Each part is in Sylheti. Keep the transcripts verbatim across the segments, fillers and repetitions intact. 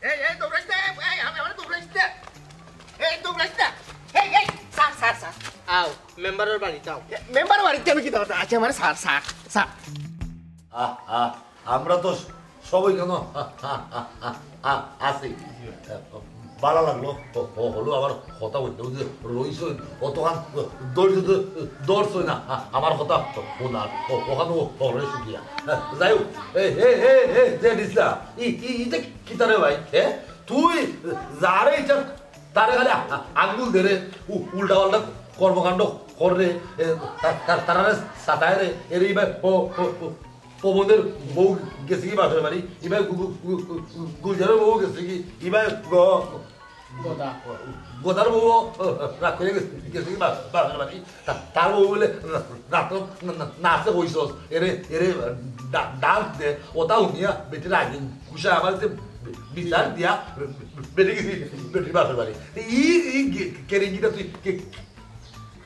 এই, এই, দৌড়াইস না, এই, এই, আমি, আমারে দৌড়াইস না। এই, দৌড়াইস না। এই, এই, স্যার, স্যার, স্যার। আও, মেম্বারর বাড়িত আও। এ, মেম্বারর বাড়িত আমি কিতা করতাম? আচ্ছা, আমারে স্যার, স্যার, স্যার। আহ, আহ, আমরা তো সবাই কেন আছি। ভালা লাগলো, হ-, হ-, হলো আমার কথা বলতে, ওই যে রইছইন, অতখান ধৈর্য ধ-, ধরছইন না, আ-, আমার কথা শোনার, ও-, ওখানে ও-, ওরে শুকিয়া। যাই হোক, এ, এ, এ, এ, যে দিসলা, ই, ই, ইটা কিতা রে ভাই, এ? তুই যারে ইচ্ছা তারে খালি আ-, আঙ্গুল দে রে, উ-, উল্টা পাল্টা কর্মকাণ্ড কর রে, এ, তা-, তা-, তারারে সাতায় রে, এরে ইবায় প-, প-, প-, পবনের বউ গেছে কি বাপের বাড়ি, ইবায় গু-, গু-, গু-, গু-, গুলজারের বউ গেছে কি, ইবায় গ-, গদার বউ রাগ করে গেছে, গেছে কি বা-, বাপের বাড়ি। তা-, তার বউ বলে না-, নাটক না-, না-, নাচে কইছস, এরে, এরে ডা-, ডান্স দে, ওটা হুনিয়া বেটির আগে ঘুষা আমার যে বিচার দিয়া বেটি গেছি বেটির বাপের বাড়ি। তো ই, ই গে-, কেরেঙ্গিটা তুই কে-,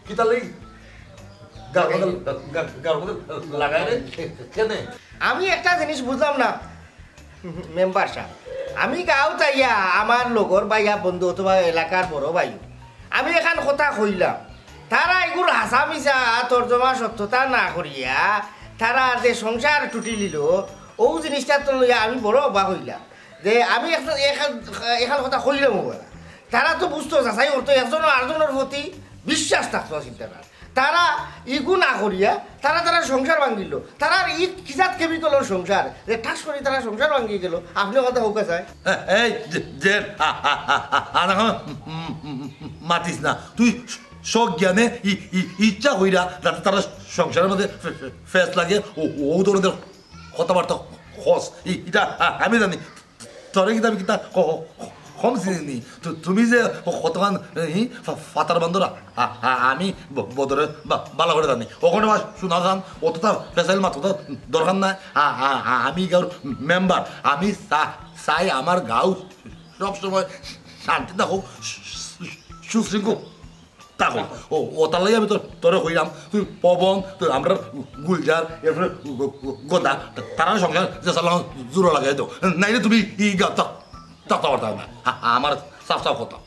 কিতা লাগি গার মধ্যে, গা-, গার মধ্যে লাগায় রে? কেনে? আমি একটা জিনিস বুঝলাম না, মেম্বার সাব, আমি গাঁওত আইয়া আমার লগর ভাইয়া বন্ধু অথবা এলাকার বড় ভাই, আমি এখান কথা কইলাম, তারা এগুর হাসা মিছা তর্জমা সত্যতা না করিয়া তারা যে সংসার টুটি লিল, ও জিনিসটা তো লইয়া আমি বড় অবাক হইলাম যে আমি একটা এখান, এখান কথা কইলাম ওরা। তারা তো বুঝতো, যাচাই করতো, একজনও আরেকজনর প্রতি বিশ্বাস থাকতো চিন্তা না। তারা ইগু না করিয়া তারা তারা সংসার ভাঙিল। তারার ই কিজাত কেমিক্যালর সংসার যে ঠাস করি তারা সংসার ভাঙি গেল। আপনি কথা হোক চায়। এই যে, যে, আ, আ, আ, আ, আ, না, উম, উম, উম, মাতিস না। তুই সব জ্ঞানে ই-, ই-, ইচ্ছা কইরা যাতে তারা সংসারের মধ্যে ফে-, ফে-, ফেস লাগে, ও, ও ধরনের কথাবার্তা খস। ই-, ইটা আ-, আমি জানি। তোরে কিতা আমি কিতা ক-, ক-, কম চিনি নি? তু-, তুমি যে কতখান, ই, ফা-, ফাতার বান্দর, আ-, আ-, আমি ব-, বদরে বা-, বালা করে জানি। ওখানে আমার শোনা যান, অতটা ফেসাইল মাত, অত দরকার নাই। আ-, আ-, আ-, আমি গাঁওর মেম্বার, আমি চা-, চাই আমার গাঁও সবসময় শান্তি থাকুক, সু-, সু-, সুশৃঙ্খল থাকুক। ও, ওটার লাগি আমি তো তোরে কইলাম, তুই পবন, তুই আমরা গুলজার, এরপরে গ-, গ-, গদা, তারা সংসার যে চালানো জোড়া লাগাই দাও। নাইলে তুমি ই গাঁওত থাকতে পারতায় না। আ-, আমার সাফ সাফ কথা।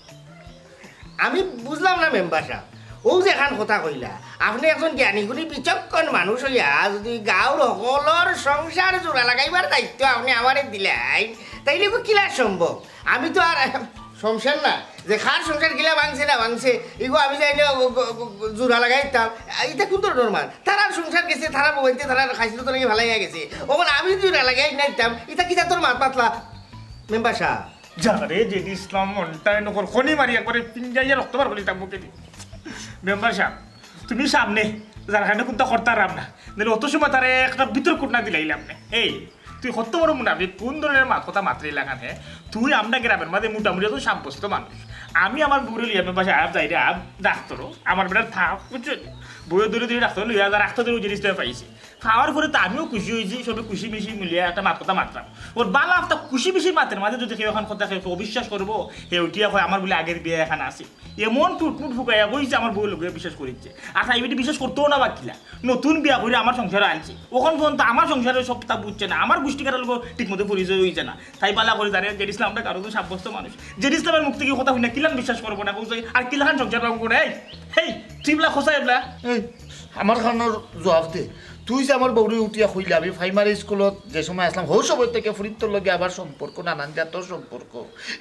আমি বুঝলাম না মেম্বার সাব, ও যে এখান কথা কইলা, আপনি একজন জ্ঞানী গুণী বিচক্ষণ মানুষ হইয়া যদি গাঁওর হকলর সংসার জোড়া লাগাইবার দায়িত্ব আপনি আমারে দিলাই, তাইলে ইগু কিলা সম্ভব? আমি তো আর সংসার না, যে কার সংসার কিলা ভাঙছে না ভাঙছে, ইগু আমি যাই না গ-, গ-, গ-, জোড়া লাগাই দিতাম। ইটা কোন ধরনের মাত? তারার সংসার গেছে, তারা বউতে, তারার খাইছিল তো নাকি ভালাই গেছে। ওখানে আমি জোড়া লাগাই না দিতাম, ইটা কিতা তোর মাত পাতলা মেম্বার সাব? জানে রে, যে ইসলাম মনটায় নকল খনি মারি একবারে পিঞ্জাইয়া রক্ত বার করি তার মুখে দি। মেম্বার সাব, তুমি সামনে যার কারণে কোনটা করতাম না, নাহলে অত সময় তারে একটা ভিতর কুটনা দিলাইলাম না। এই, তুই কত বড় মুনাফিক, কোন ধরনের মাত কথা মাতরে লাগান হে? তুই আমরা গ্রামের মাঝে মোটামুটি তো সাব্যস্ত মানুষ। আমি আমার বউরে লিয়া মেম্বার সাব যাই রে, আব ডাক্তারও, আমার বেটার থাক, বুঝছো? বউয়ে ধরে ধরে ডাক্তার লইয়া যা, ডাক্তার ধরে জিনিসটা পাইছে। খাওয়ার পরে তো আমিও খুশি হয়েছি, সবে খুশি মিশি মিলিয়া একটা মাত কথা মাতলাম। ওর বালা একটা খুশি মিশি মাতের মাঝে যদি কেউ এখন কথা কেউ অবিশ্বাস করবো, হে উঠিয়া কয়, "আমার বলে আগের বিয়া এখান আছে।" এমন টুটমুট ফুকাইয়া কইছে, আমার বউ লোকে বিশ্বাস করিচ্ছে। আর তাই বেটি বিশ্বাস করতেও না বাকিলা। নতুন বিয়া করে আমার সংসারে আনছে। ওখান পর্যন্ত আমার সংসারে সব তা বুঝছে না, আমার গোষ্ঠী কাটার লোক ঠিক মতো পরিচয় হইছে না। তাই বালা করে জানে যে ইসলাম আমরা কারো তো সাব্যস্ত মানুষ। যে ইসলামের মুখ থেকে কথা শুনে কিলান বিশ্বাস করবো না, কইছে, আর কিলাখান সংসার করবো না। এই, এই, তুই বলা খোসা এবলা। এই, আমার খানোর জবাব দে। তুই যে আমার বউরে উঠিয়া কইলে, আমি প্রাইমারি স্কুলত যে সময় আসলাম, হৌ সময় থেকে ফুরিন্তর লগে আবার সম্পর্ক, নানান জাতর সম্পর্ক।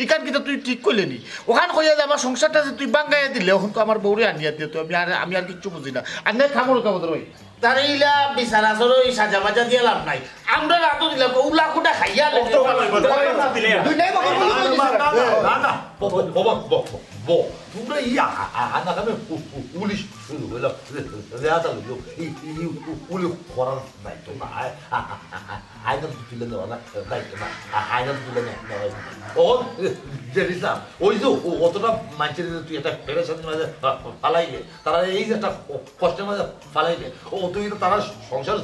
ইখান কিতা তুই ঠিক কইলে নি? ওখান কইয়া যে আমার সংসারটা যে তুই বাঙ্গাইয়া দিলে, ওখান তো আমার বউরে আনিয়া দিয়ে তো আমি আর, আমি আর কিচ্ছু বুঝি না। আর নাই থামো রে কামদর ভাই। তারে ইলা বিচার আচরণ ওই সাজা মাজা দিয়া লাভ নাই। আমরা রাতো দিলাম, উলা কুটা খাইয়া লে। অত ভালো, ভালো, ভালো দিলে। দুই নাই মগর বলি না, না, না, না, না, না, ব-, ব-, ব-, ব-, ব-, ব-, তোমরা ই আ-, আ-, আ-, না, না, উ-, উ-, উলিশ শুরু হইল, রে-, রে-, রেহাতা হইল, ই, ই, ই, উ-, উলিশ করার দায়িত্ব না, আ-, আ-, আ-, আ-, আ-, আইনত তুলে নেওয়া না, দায়িত্ব না, আ-, আইনত তুলে নেওয়া, নেওয়া হইল। ও, এ, জেড ইসলাম, ওই যে ও-, অতটা মানছে যে তুই একটা পেরেশানির মাঝে ফা-, ফা-, ফালাইলে, তারা এই যে একটা ক-, কষ্টের মাঝে ফালাইলে, ও, তুই তো তারা সংসার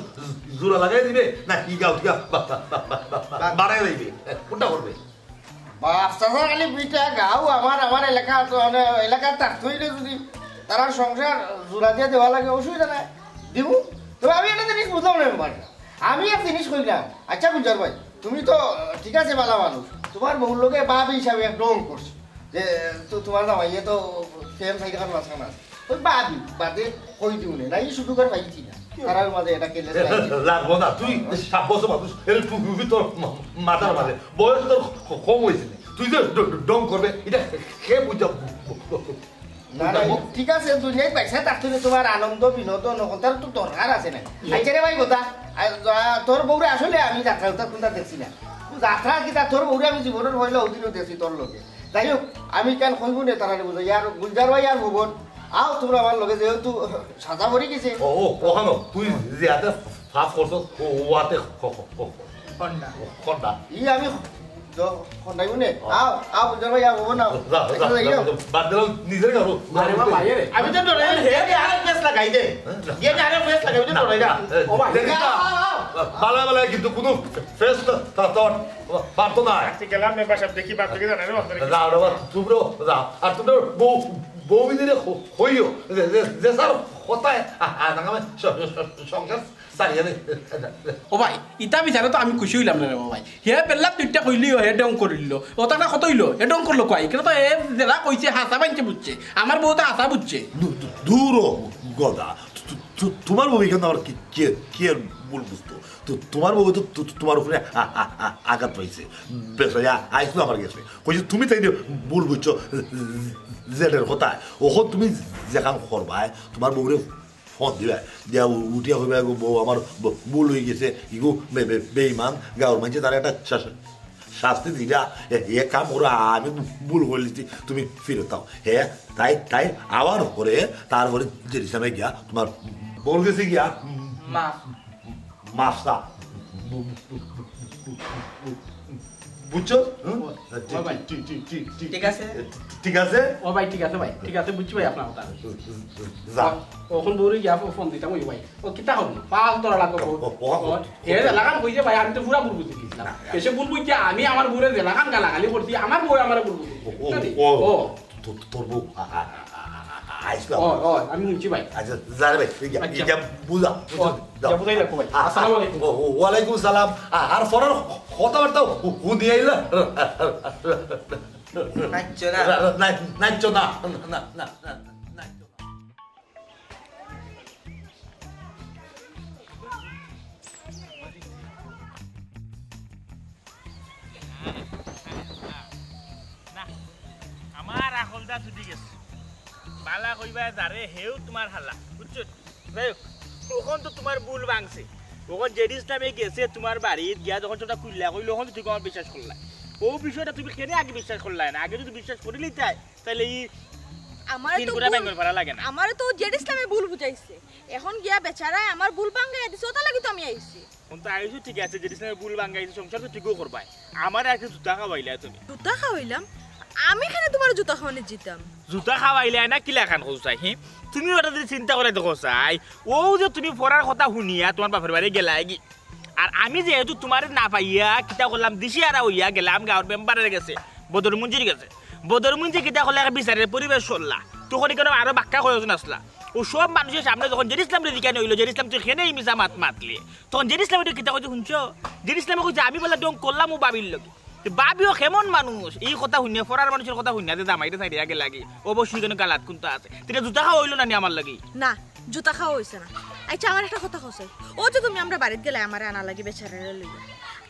জোড়া লাগাই দিবে, না কি গাও তুই বা-, বা-, বা-, বা-, বা-, বা-, বাড়াই দিবে? এ, কোনটা করবে? বাপ চাচা খালি বিটা গাও আমার, আমার এলাকা তো, মানে, এলাকার থাকতে হইলে যদি তারা সংসার জোড়া দিয়ে দেওয়া লাগে, অসুবিধা নাই, দিমু। তবে আমি একটা জিনিস বুঝলাম না মেম্বার, আমি এক জিনিস কইলাম, আচ্ছা গুলজার ভাই, তুমি তো ঠিক আছে, ভালা মানুষ, তুমার বউর লগে ভাবি হিসাবে এক ঢং করছো যে তো তুমার জামাইয়ে তো প্রেম সাইড খান মাঝখান আছে, ওই ভাবি বাদে কই দিও নে না, এই শুধু করে পাইছি না, তারার মাঝে এটা কেলে লাগবো না। তুই সাব্যস্ত মানুষ, এর টুপি তোর মা-, মাথার মাঝে, বয়স তোর ক-, কম হয়েছে না, তুই যে ড-, ড-, ঢং করবে, এটা কে বুঝা? না, না, ঠিক আছে, দুনিয়াত পয়সা থাকতে হলে তোমার আনন্দ বিনোদন ওটার তো দরকার আছে না। আচ্ছা রে ভাই, কথা, আর, আ, তোর বউরে আসলে আমি যাত্রা উত্রা কোনটা দেখছি না। যাত্রা কিতা, তোর বউরে আমি জীবনের হইলে ওদিনও দেখছি তোর লগে। যাই হোক, আমি কেন কইব না তারা বুঝো, ইয়ার গুলজার ভাই আর ভুবন, আও তোমরা আমার লগে, যেহেতু সাজা পড়ি গেছে। ও, ও, ওখানো, তুই যে হাতে ফাফ করছস, ও, ও হাতে খ-, খ-, খ-, খ-, খন্ডা। ই আমি য-, খন্ডাই মনে। আও, আও, গুলজার ভাই, আও, ভুবন, আও। যা, যা, একসাথে যাই, যা, আও। যা, বাদ দিলাম, নিজের ঘরো। আরে বাবা, এ রে। আমি তো ডরাই, হে, হে, আরে ফেস লাগাই দে। হ্যাঁ, না। এ, আরে ফেস লাগাই, আমি তো ডরাই না। এ, ও ভাই, দেখি তো, আও, আও, আও। বালা, বালা, কিন্তু কোনো ফেস তো, তো, তো, পারতো না। আচ্ছা, গেলাম, মেম্বার সাহেব, দেখি, বাদ থেকে জানাই, বাদ থেকে। যা, যা, যা, তুমরাও যা। আর তুমরা বউ, বউ মিলিয়ে হ-, হইও। যে, যে, যে স্যার, কথায়, আ, আ, নাঙামে স-, স-, স-, সংসার চালিয়ে দে। ও ভাই, ইতা বিচারে তো আমি খুশি হইলাম না রে বাবা ভাই। হে বেল্লা দুইটা কইলিও, হে ডং করিল। ও তার কথা হইলো, হে ডং করলো কয়। কেন তো হে যেটা কইছে, হাসা বাইনছে বুঝছে। আমার বউ তো হাসা বুঝছে। দূ-, দূ-, দূর হ, গদা। তু-, তু-, তু-, তোমার বউ এখানে আবার কি, কি, কি আর ভুল বুঝতো? তু-, তোমার বউ তো তু-, তু-, তোমার উপরে আ-, আ-, আ-, আঘাত পাইছে। বেশ, আ-, আইসলো আমার গেছে। কইছে, "তুমি তাই দিয়ে ভুল বুঝছো, জেডের কথা। ওখন তুমি যেখান করবায়, তোমার বউরে ফোন দিবায়। দিয়া উ-, উঠিয়া কইবায়, 'গো বউ, আমার ব-, ভুল হয়ে গেছে। ইগো বে-, বে-, বেইমান, গাঁওর মানষে তার একটা শা-, শা-, শাস্তি দিলা। এ, এ কাম ওরা আমি ভুল করে দিছি, তুমি ফিরত দাও।'" হে, তাই, তাই আবার করে, তারপরে যে ইসলামে গিয়া, তোমার বউর গেছে গিয়া, মা। মাফ চা। বুঝছো? হুম? ও, ও ভাই। ঠিক, ঠিক, ঠিক, ঠিক, ঠিক। ঠিক আছে। ঠিক আছে? ও ভাই, ঠিক আছে ভাই। ঠিক আছে, বুঝছি ভাই আপনার কথা। যা। ও, ওখান বউরে গিয়া ফো-, ফোন দিতাম ওই ভাই। ও, কিতা হবে? পাঁচ ডলার লাগবে বউ। ও, ও, ও, ও। এ, এলাকান কইছে ভাই, আমি তো পুরা ভুল বুঝে গেছিলাম। না। এসে ভুল বুঝতে আমি আমার বউরে যে এলাকান গালাগালি করছি, আমার বউ আমার ভুল বুঝে। ও, ও, বুঝলি? ও, ও। তো-, তোর বউ আ-, আ-, আ-, আ-, আ-, আইসলো। ও, ও, আমি শুনছি ভাই। আচ্ছা, যা রে ভাই, এই যা, আচ্ছা। এই যা, বুঝা, বুঝা, ও, যা। যা, বুঝাইলা কো ভাই। আ-, আ-, আসসালামু আলাইকুম। ও, ও, ওয়ালাইকুম সালাম। আ-, আর ফরার কথাবার্তা হু-, হুনি আইলা। নাচছো না। না, না, না, নাচছো না। না, না, না, না, নাচছো না। না, আমার আকলটা ছুটি গেছে। বালা কইবা যারে, হেউ তোমার হালা, বুঝছো? যাই হোক, ওখান তো তোমার ভুল ভাঙছে। ওখান জেড ইসলামে গেছে তোমার বাড়িত গিয়া, যখন সেটা খুললা কইলো, ওখান তো ঠিক আমার বিশ্বাস করলা। ও বিষয়টা তুমি কেন আগে বিশ্বাস করলা না? আগে যদি বিশ্বাস করিলিতায়, তাহলে এই আমার তিন তো কোটা ভুল, বেঙ্গল ফাড়া লাগে না। আমার তো জেড ইসলামে ভুল বুঝাইছে। এখন গিয়া বেচারায় আমার ভুল ভাঙ্গাইয়া দিছে, ওটা লাগি তো আমি আইছি। এখন তো আইছো ঠিক আছে, জেড ইসলামে ভুল ভাঙ্গাইছে, সংসার তো ঠিকও করবায়। আমার আর কি জুতা খাওয়াইলা তুমি? জুতা খাওয়াইলাম? আমি কেনে তোমার জুতা খাওয়ানি জিতাম? জুতা খাওয়াইলা না কিলাখান কও চাই, হি? তুমি ওটা যদি চিন্তা করে দেখো চাই, ও যে তুমি ফরার কথা হুনিয়া তোমার বাপের বাড়ি গেলায় গি, আর আমি যেহেতু তোমারে না পাইয়া কিতা করলাম, দিশি আরা হইয়া গেলাম গাঁওর মেম্বারের গেছে, বদরমুঞ্জির গেছে। বদরমুঞ্জি কিতা করলে এক বিচারের পরিবেশ করলা, তখন এখানে আরো বাক্কা কয়েকজন আসলা। ও সব মানুষের সামনে যখন জেড ইসলাম রেজিকানি হইলো, জেড ইসলাম তুই কেনে এই মিছা মাত মাতলি, তখন জেড ইসলাম এটা কিতা কইছে শুনছো? জেড ইসলামে কইছে, "আমি বলে ডং করলাম ও বাবির লগে।" তো বাবিও কেমন মানুষ, এই কথা হুনিয়া, ফরার মানুষের কথা হুনিয়া যে জামাইরে ছাড়িয়া গেলাগি, অবশ্যই কেন গালাত কুন্তা আছে। তেটা জুতা খাওয়া হইলো না নি আমার লাগি? না, জুতা খাওয়া হইছে না। আচ্ছা, আমার একটা কথা কছে, ও যে তুমি আমরা বাড়িত গেলে আমারে আনা লাগি বেচারারে লইয়া,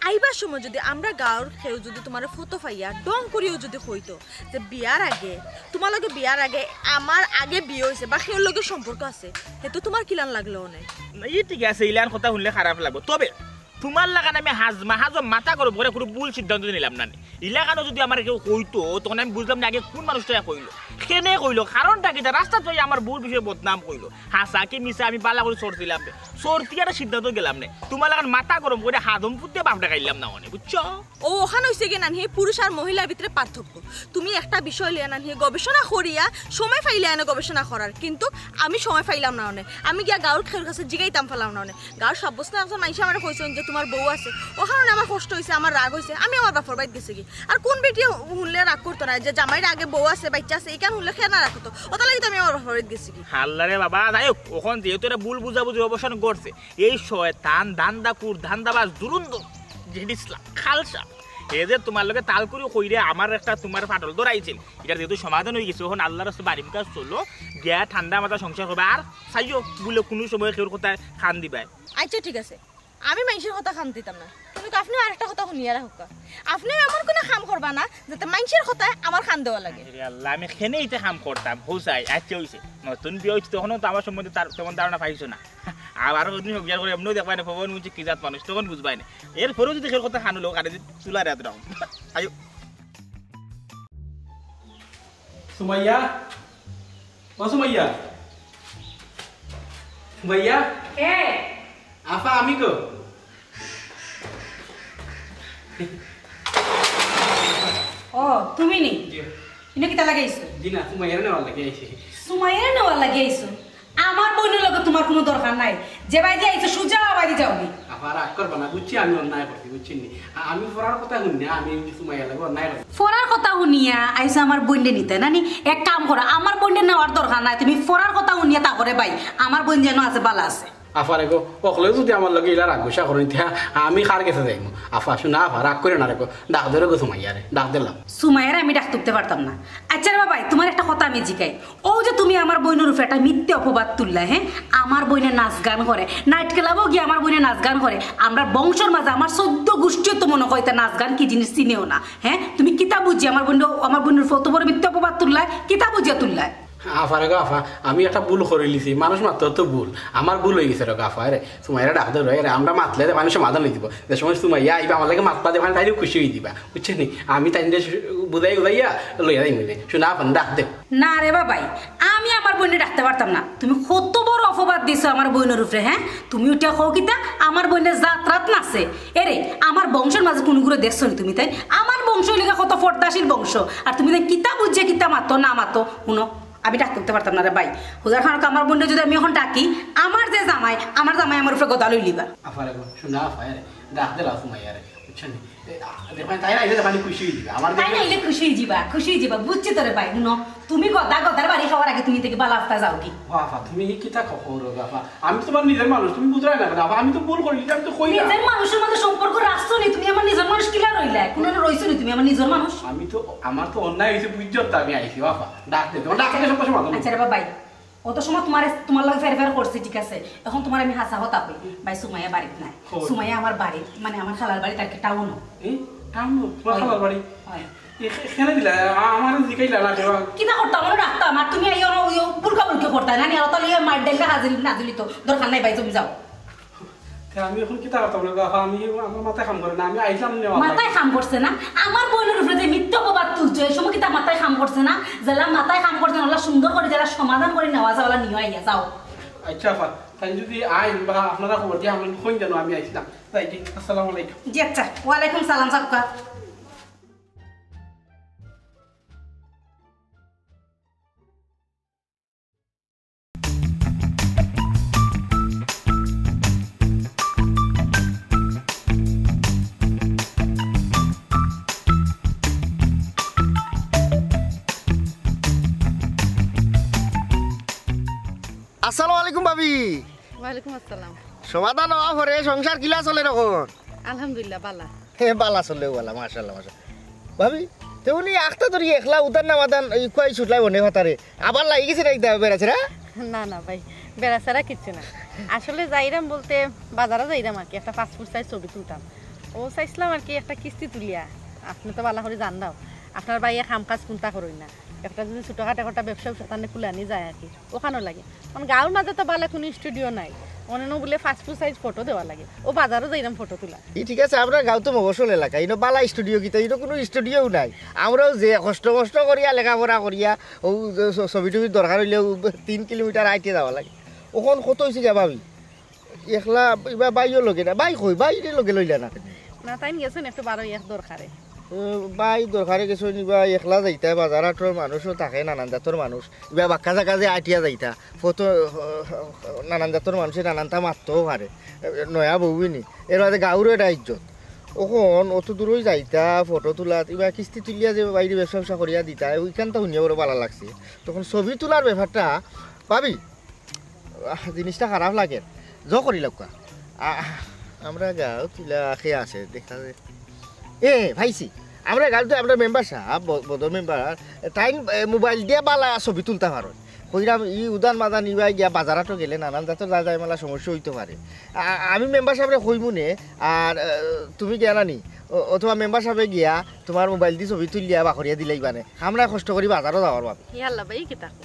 আইবার সময় যদি আমরা গাঁওর কেউ যদি তোমারে ফটো পাইয়া ডং করিও যদি কইতো যে বিয়ার আগে, তোমার লগে বিয়ার আগে আমার আগে বিয়ে হইছে বা কেউর লগে সম্পর্ক আছে, হে তো তোমার কিলান লাগলো অনেক। না, ই ঠিক আছে, ইলান কথা শুনলে খারাপ লাগবো, তবে তোমার লাগান আমি হাজমা হাজম মাথা গরম করে কোনো ভুল সিদ্ধান্ত নিলাম না নি। ইলাকানো যদি আমার কেউ কইতো, তখন আমি বুঝলাম না আগে কোন মানুষটা কইলো, কেনে কইলো, কারণটা কিতা, রাস্তাত পাই আমার বউর বিষয়ে বদনাম কইলো। হাছা কি মিছা আমি বালা করে সরছিলাম রে। সরতি একটা সিদ্ধান্ত গেলাম নে। তোমার লাগান মাথা গরম করে হাজম ফুটতে বাপ ডাকাইলাম না অনে, বুঝছো? ও, ওখান হইছে কি নানি, পুরুষ আর মহিলার ভিতরে পার্থক্য। তুমি একটা বিষয় লইয়া নানি গবেষণা করিয়া সময় পাইলে এনে গবেষণা করার, কিন্তু আমি সময় পাইলাম না অনে। আমি গিয়া গাঁওর কেউর কাছে জিগাইতাম পারলাম না অনে। গাঁওর সাব্যস্ত একজন মাইনষে আমারে কইছইন যে তোমার বউ আছে, ওখানে আমার কষ্ট হইছে, আমার রাগ হইছে, আমি আমার বাপর বাড়িত গেছি কি। আর কোন বেটি হুনলে রাগ করতো না যে জামাইর আগে বউ আছে, বাচ্চা আছে, ইখান হুনলে কেনে রাগ করতো? ওটা লাগি তো আমি আমার বাপর বাড়িত গেছি কি। আল্লাহ রে বাবা, যাই হোক, ওখান যেহেতু এটা ভুল বুঝাবুঝি অবসান করছে, এই শয়তান, ধান্দাকুর, ধান্দাবাজ, দুরুন্দর, জেড ইসলাম, খালসা। এ যে তুমার লগে তাল করি কইরে আমার একটা তুমার ফাটল ধরাইছিল, ইটার যেহেতু সমাধান অই গেছে, অখন আল্লার রাস্তায় বাড়ি মুখা চলো, গিয়া ঠান্ডা মাথা সংসার করবা। আর চাইও বুলে কুনু সময় কেউর কথায় কান দিবায়। আচ্ছা, ঠিক আছে, আমি মাইনষের কথা কান দিতাম না, কিন্তু আপনে আরেকটা কথা হুনিয়া রাখউক্কা, আপনে এমন কুনু কাম করবা না যাতে মাইনষের কথায় আমার কান দেওয়া লাগে। আরে আল্লাহ, আমি কেনে ইতা কাম করতাম? হউ চাই, আচ্ছা অইছে, নতুন বিয়া অইছে, তখনও তো আমার সম্বন্ধে তার তেমন ধারণা পাইছো না। আবার কতদিন সংসার করে এমনেও দেখবায় না, পবন মুন্সি কি জাত মানুষ, তখন বুঝবায় না। এরপরেও যদি কেউর কথা কানো লও, কানে তুলার রাত রাখো। আইও। সুমাইয়া, ও সুমাইয়া, সুমাইয়া। কে? আফা, আমি গো। ও, তুমি নি? জি। ইনো কিতা লাগি আইছো? জি না, সুমাইয়ারে নেওয়ার লাগি আইছি। সুমাইয়ারে নেওয়ার লাগি আইছো? আমার বইনর লগে তুমার কুনু দরকার নাই। যে বায়দি আইছো, সুজা বায়দি যাওগি। আফা, রাগ করবা না, বুঝছি আমি অন্যায় করছি, বুঝছি নি? আ-, আমি ফরার কথা হুনিয়া, আমি সুমাইয়ার লগে অন্যায় করছি। ফরার কথা হুনিয়া আইছো আমার বইনরে নিতে, না নি? এক কাম করো, আমার বইনরে নেওয়ার দরকার নাই, তুমি ফরার কথা হুনিয়া তা করে বাই, আমার বইন যেন আছে, বালা আছে। আফা রে গো, অকলে যদি আমার লগে ইলা রাগ গুসা করইন, তে আমি কার গেছে যাইমু? আফা, হুনো আফা, রাগ করিও না রে গো, ডাক দেও রে গো সুমাইয়ারে, ডাক দিলাম। সুমাইয়ারে আমি ডাক তুকতে পারতাম না। আচ্ছা রে বাবাই, তুমার একটা কথা আমি জিকাই, অউ যে তুমি আমার বইনর উপরে একটা মিথ্যা অপবাদ তুললায়, হে? আমার বইনে নাচ গান করে, নাইট ক্লাবও গিয়া আমার বইনে নাচ গান করে। আমরার বংশর মাঝে আমার চৌদ্দ গুষ্টিও তো মনো কয় ইতা নাচ গান কি জিনিস চিনেও না, হে? তুমি কিতা বুঝিয়া আমার বইনর, আমার বইনর উপরে অত বড় মিথ্যা অপবাদ তুললায়, কিতা বুঝিয়া তুললায়? আফা রে গো আফা, আমি একটা ভুল করিলিছি, মানুষ মাত্রর তো ভুল, আমার ভুল অই গেছে রে গো আফা। রে সুমাইয়ারে ডাক দেও রে, রে আমরা মাতলে তে মানুষ সমাধান অই যিবো। যে সময় সুমাইয়া আইবা আমার লগে মাতবা, তে অখান তাইরে খুশি অই যিবা, বুঝছো নি? আমি তাইরে বুঝাই বুঝাইয়া লইয়া যাইমু নে। হুনো আফা, ডাক দেও। না রে বাবাই, আমি আমার বইনরে ডাকতে পারতাম না। তুমি কত বড় অপবাদ দিছো আমার বইনর উপরে, হে? তুমি উঠিয়া কও কিতা, আমার বইনে জাত রাত নাচে। এরে, আমার বংশর মাঝে কুনুগুরে দেখছো নি তুমি তাইন? আমার বংশ অইলো গিয়া কত পর্দাশীল বংশ। আর তুমি তাইন কিতা বুঝিয়া কিতা মাতো না মাতো, হুনো, আমি ডাক তুকতে পারতাম না রে বাই। হুদার কারণে আমার বইনরে যদি আমি অখন ডাকি, আমার যে জামাই, আমার জামাই আমার উপরে গদা লইলিবা। আফা রে গো, হুনো আফা রে, ডাক দিলাও সুমাইয়ারে, বুঝছো নি? এ, আ, দেখো, তাইন আইলে দেখো, আমি খুশি অই যিবা। আমার তাইন আইলে খুশি অই যিবা, খুশি অই যিবা, বুঝছি তো রে বাই। হুনো, তুমি গদা, গদার বাড়ি খাওয়ার আগে তুমি থাকি বালা আফতা যাওগি। ও আফা, তুমি ই কিতা কও রে আফা? আমি তুমার নিজর মানুষ, তুমি বুঝরায় না কেনে আফা? আমি তো ভুল করিলিছি, আমি তো কইলাম। নিজর মানুষর মাঝে সম্পর্ক রাখছো নি, তুমি আমার নিজর মানুষ কিলা রইলায়? কুনু রইছো নি তুমি আমার নিজর মানুষ? আমি তো, আমার তো অন্যায় অইছে, বুঝছো তো, আমি আইছি আফা। ডাক দে, তুমার ডাক দিলে সব কথা সমাধান অইবো। আচ্ছা রে বাবাই, অত সময় তুমার, তুমার লগে ফের ফের করছি, ঠিক আছে? অখন তুমারে আমি হাছা কথা কই, বাই, সুমাইয়া বাড়িত নাই। কই? সুমাইয়া আমার বাড়িত, মানে আমার খালার বাড়িত আর কি, টাউনো। এ? টাউনো? তুমার অয়। খালার বাড়ি? অয়। এ, খে-, কেনে দিলা? আ-, আমারে জিকাইলা না কেউ? কিতা করতাম, অনো রাখতাম, আর তুমি আইয়া অনো অউ বুলকা বুলকি করতায় না নি, আর অতা লইয়া মার ডাইল্লা হাজির নাজিল অইতো, দরকার নাই, বাই, তুমি যাও। তে আমি অখন কিতা করতাম রে বাবা? আমি, আমার মাথায় কাম করে না, আমি আইলাম নেওয়া। মাথায় কাম করছে না? আমার বইনর উপরে যে মিথ্যা অপবাদ তুলছো, ই সময় কিতা মাথায় কাম করছে না? যেলা মাথায় কাম করছে না, অলা সুন্দর করি যেলা সমাধান করি নেওয়া যায়, অলা নিও আইয়া যাও। আচ্ছা আফা, তাইন যদি আইন বা আপনারা খবর দিয়া আমারে কইন যেন, আমি আইছিলাম। যাই কি, আসসালামু আলাইকুম। জি আচ্ছা, ওয়ালাইকুম সালাম, যাউক্কা। আসসালামু আলাইকুম ভাবি। ওয়ালাইকুম আসসালাম। সমাধান অওয়া পরে সংসার কিলা চলের অখন? আলহামদুলিল্লাহ, বালা। হে, বালা চলের, বালা, মাশাআল্লাহ, মাশাআল্লাহ। ভাবি, তে উনি আখতা ধরি একলা উদান না মাদান, ই কুয়াই ছুটলাই বনে ভাতারে। আবার লাগি গেছে না ইতা বেড়াছেড়া? না, না ভাই, বেড়াছেড়া কিচ্ছু না। আসলে যাইরাম বলতে বাজারো যাইরাম আর কি, একটা পাসপোর্ট সাইজ ছবি তুলতাম। অউ চাইছলাম আর কি একটা কিস্তি তুলিয়া। আপনে তো বালা করি জানরাও, আপনার ভাইয়ে কাম কাজ কুন্তা করইন না। একটা যদি ছোটখাটো একটা ব্যবসা উবসা তানে খুলানি যায় আর কি, অখানর লাগি। কারণ গাঁওর মাঝে তো বালা কুনু স্টুডিও নাই, অনেনো বুলে পাসপোর্ট সাইজ ফটো দেওয়া লাগে। অউ বাজারো যাইরাম ফটো তুলা। ই ঠিক আছে, আমরার গাঁও তো মফস্বল এলাকা, ইনো বালা স্টুডিও কিতা, ইনো কুনু স্টুডিও নাই। আমরাও যে কষ্ট মষ্ট করিয়া, লেখাপড়া করিয়া, অউ যে ছ-, ছবি টবির দরকার অইলে অউ তিন কিলোমিটার আইটে যাওয়া লাগে। অখন কত অইছে গিয়া ভাবি? একলা ইবা ভাইও লগে না, ভাই কই, ভাইরে লগে লইলা না। না, তাইন গেছইন একটু বারো এক দরকারে। এ, ভাই দরকারে গেছইন, ইবা একলা যাইতা, বাজার হাটর মানুষও থাকে, নানান জাতর মানুষ। ইবা বাক্কা জাগা যে আটিয়া যাইতা, ফটো, নানান জাতর মানুষে নানানতা মাততেও পারে। এ, নয়া বউ নি, এর বাদে গাঁওরও একটা ইজ্জত। অখন অত দূরই যাইতা, ফটো তুলাত, ইবা কিস্তি তুলিয়া যে বাইরে ব্যবসা ব্যবসা করিয়া দিতা, অউখানতা হুনিয়া বড় বালা লাগছে। তখন ছবি তুলার ব্যাপারটা, ভাবি, আহ, জিনিসটা খারাপ লাগে। জো করি লাউক্কা। আহ, আমরা গাঁও তুলা আখে আছে, দেখা যায়। এ, পাইছি। আমরা গাঁও তো আমরা মেম্বার সাহেব, ব-, বদর মেম্বার, তাইন, এ, মোবাইল দিয়া বালা ছবি তুলতা পারইন। কইরাম, ই উদান মাদান ইবা গিয়া বাজারাটো গেলে নানান জাতর যা যায় মেলা সমস্যা অইতো পারে। আ-, আমি মেম্বার সাহেবরে কইমু নে, আর, এ, তুমি গিয়া নানি, অ-, অথবা মেম্বার সাহেবে গিয়া তুমার মোবাইল দি ছবি তুলিয়া বাখরিয়া দিলাইবা নে। আমরা কষ্ট করি বাজারো যাওয়ার বাবে। ইয়াল্লা ভাই, কিতা কও?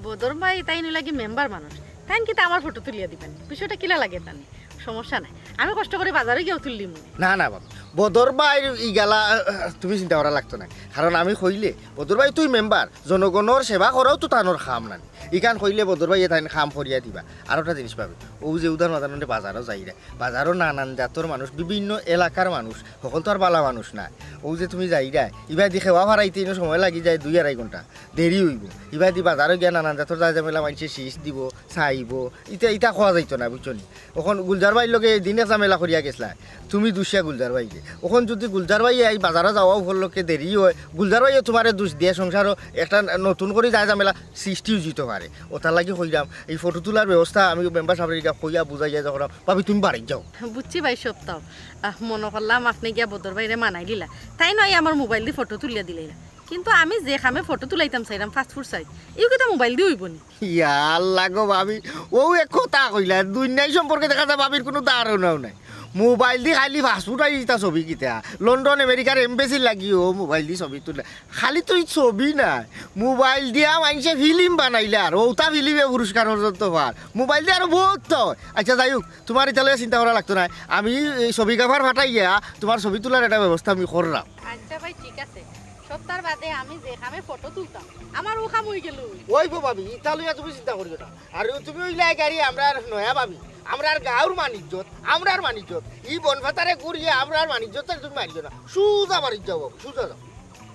বদর ভাই তাইন অইলা গি মেম্বার মানুষ। তাইন কিতা আমার ফটো তুলিয়া দিবা নি? বিষয়টা কিলা লাগে তানি? সমস্যা নাই। আমি কষ্ট করি বাজারো গিয়াও তুলিলিমু। না, না বাবা। বদর ভাইর ইগালা, আহ, তুমি চিন্তা করা লাগতো না। কারণ আমি কইলে, বদর ভাই তুই মেম্বার, জনগণর সেবা করাও তো তানর কাম নানি। ইখান কইলে বদর ভাইয়ে তাইন কাম করিয়া দিবা। আর একটা জিনিস পাবে, অউ যে উদান মাদান বাজারো যাইরা, বাজারো নানান জাতর মানুষ, বিভিন্ন এলাকার মানুষ, হকল তো আর বালা মানুষ না। অউ যে তুমি যাইরা, ইবাদি খেওয়া ফারাইতে ইনো সময় লাগি যায় দুই আড়াই ঘন্টা, দেরি অইবো। ইবাদি বাজারো গিয়া নানান জাতর যা ঝামেলা মানষে শীষ দিবো, চাইবো, ইতা, ইতা কওয়া যাইতো না, বুঝছো নি? অখন গুলজার ভাইর লগে দিন এক ঝামেলা করিয়া গেছলা, তুমি দুষিয়া গুলজার ভাইরে। অখন যুদি গুলজার ভাইয়ে এই বাজারো যাওয়া উপলক্ষে দেরি অয়, গুলজার ভাইয়ে তুমারে দুষ দিয়া সংসারো একটা নতুন করি যা ঝামেলা সৃষ্টি অইযিতো পারে। অতার লাগি কইরাম, এই ফটো তুলার ব্যবস্থা আমি মেম্বার সাবরে ইটা কইয়া বুঝাইয়া যখন, ভাবি তুমি বাড়িত যাও। বুঝছি ভাই, সব তাও। আহ, মনো করলাম আপনে গিয়া বদর ভাইরে মানাই দিলা। তাইন অউ আমার মোবাইল দি ফটো তুলিয়া দিলাইলা। কিন্তু আমি যে কামে ফটো তুলাইতাম চাইরাম পাসপোর্ট সাইজ, ইউ কিতা মোবাইল দি অইবো নি? ইয়া আল্লাহ গো ভাবি, অউ এক কথা কইলা, দুনিয়ার সম্পর্কে দেখা যায় ভাবির কুনু ধারণাও নাই। মোবাইল দি খালি পাসপোর্ট সাইজ ইতা ছবি কিতা? লন্ডন আমেরিকার এমবেসির লাগিও মোবাইল দি ছবি তুলে। খালি তো ই ছবি নায়, মোবাইল দিয়া মানষে ফিল্ম বানাইলা, আর অউতা ফিল্মে পুরস্কার পর্যন্ত পার। মোবাইল দি আরো বউত তো। আচ্ছা, যাই হউক, তুমার ইতা লইয়া চিন্তা করা লাগতো নায়। আমি এই ছবিগ্রাফার ফাটাইয়া তুমার ছবি তুলার একটা ব্যবস্থা আমি কররাম। আচ্ছা ভাই, ঠিক আছে। সপ্তাহর বাদে আমি যে কামে ফটো তুলতাম, আমার অউ কাম অইগেলো। অইবো ভাবি, ইতা লইয়া তুমি চিন্তা করিও না। আর তুমি অইলা গাড়ি আমরার নয়া ভাবি, আমরার গাঁওর মান ইজ্জত, আমরার মান ইজ্জত। ই বনফাতারে ঘুরিয়া আমরার মান ইজ্জত তুমি মারিও না। সুজা বাড়িত যাও বাবু, সুজা যাও।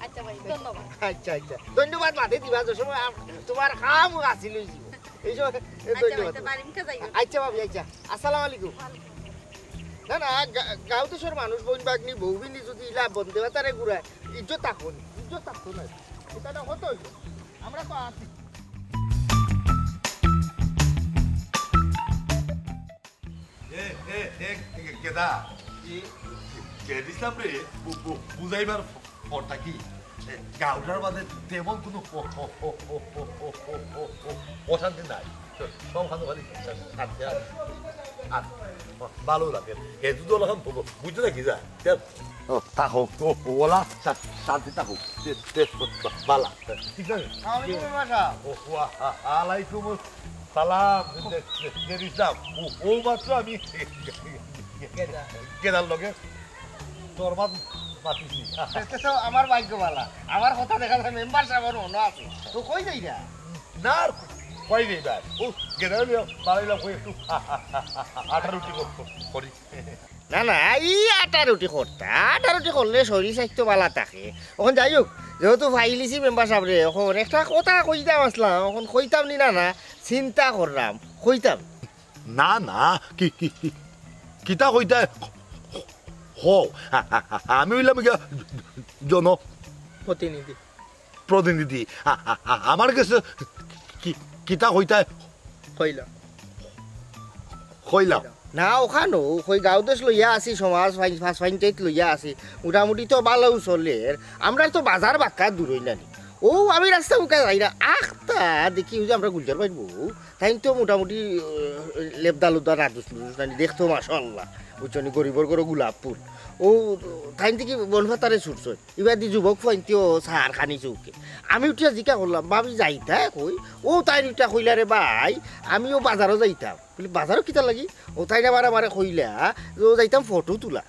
আচ্ছা ভাই, ধন্যবাদ। আচ্ছা, আচ্ছা। ধন্যবাদ বাদে দিবা, যে সময় আম-, তুমার কাম হাসিল অইযিবো। এই সময়, এ, আচ্ছা ভাই, ধন্যবাদ। তো বাড়ি মুখে যাই। আচ্ছা ভাবি, আচ্ছা। আসসালামু আলাইকুম। না, না, গা-, গাঁও দেশর মানুষ, বইন ভাগ্নি, বউ বিনি যুদি ইলা বনফাতারে ঘুরায়, ইজ্জত থাকবো নি, ইজ্জত থাকবো না। ইটা না কত অইলো? আমরা তো আছি। এ, এ, এ, এ, গেদা, এ, গেদ ইসলামরে বু-, বু-, বুঝাইবার ফ-, ফলটা কি? এ, গাঁওটার মাঝে তেমন কুনু অ-, অ-, অশান্তি নাই। সব খানো খালি শান্তি আর, আর ভালো লাগে। হে যুদি অলাখান বু-, বু-, বুঝে থাকি যায়, তে ও, থাকো। ও, ওলা শা-, শান্তি থাকো। তে, তে, বা-, বালা। ঠিক আছে? আসসালামু আলাইকুম, মেম্বার সাহেব। ও, ওয়া-, আ-, আলাইকুম সালাম। দে-, দে-, দে-, দিস না। ও, ও মাত্র আমি গেদার লগে তোর মাত মাতিছি। এতে তো আমার ভাগ্য বালা। আমার কথা দেখা যায় মেম্বার সাহেবর মনো আছে। তো কই যাইরা? না, আর কই যাইবা? ও, গেদার লগে বাড়াইলাম, কই একটু আটা রুটি কর-, করি। না, না, ই আটা রুটি করতা। আটা রুটি করলে শরীর স্বাস্থ্য বালা থাকে। অখন যাই হউক, যেহেতু পাইলিছি মেম্বার সাহেবরে, অখন একটা কথা কইতাম আছলাম, অখন কইতাম নি না, না, চিন্তা কররাম, কইতাম। না, না, কি, কি, কি, কিতা কইতায়? হো, আ-, আ-, আ-, আমি অইলাম গিয়া জন প্রতিনিধি। প্রতিনিধি। আ-, আ-, আ-, আমার গেছে কি, কিতা কইতায়? কইলা। কইলাম। না, অখানউ, কই গাঁও দেশ লইয়া আছি, সমাজ ফাইন-, ফাঁস ফাইনটাইত লইয়া আছি, মোটামুটি তো বালাউ চলের। আমরার তো বাজার বাক্কা দূর অইনা নি। অউ আমি রাস্তা মুখা যাইরাম, আখতা দেখি অউ যে আমরার গুলজার ভাইর বউ, তাইন তো মোটামুটি, আহ, লেবদা লুদা নাদুস নুদুস নানি, দেখতো মাশাআল্লাহ, বুঝছো নি, গরিবর ঘরো গোলাপ ফুল। অউ তাইন দেখি বনফাতারে ছুটছইন। ইবাদি যুবক ফুয়াইন্তেও চার খানি চউখে। আমি উঠিয়া জিকা করলাম, "ভাবি যাইতায় কই?" অউ তাইন উঠিয়া কইলা, "রে ভাই, আমিও বাজারো যাইতাম।" বুলে, "বাজারো কিতার লাগি?" অউ তাইন আবার আমারে কইলা যে, "অউ যাইতাম ফটো তুলা।"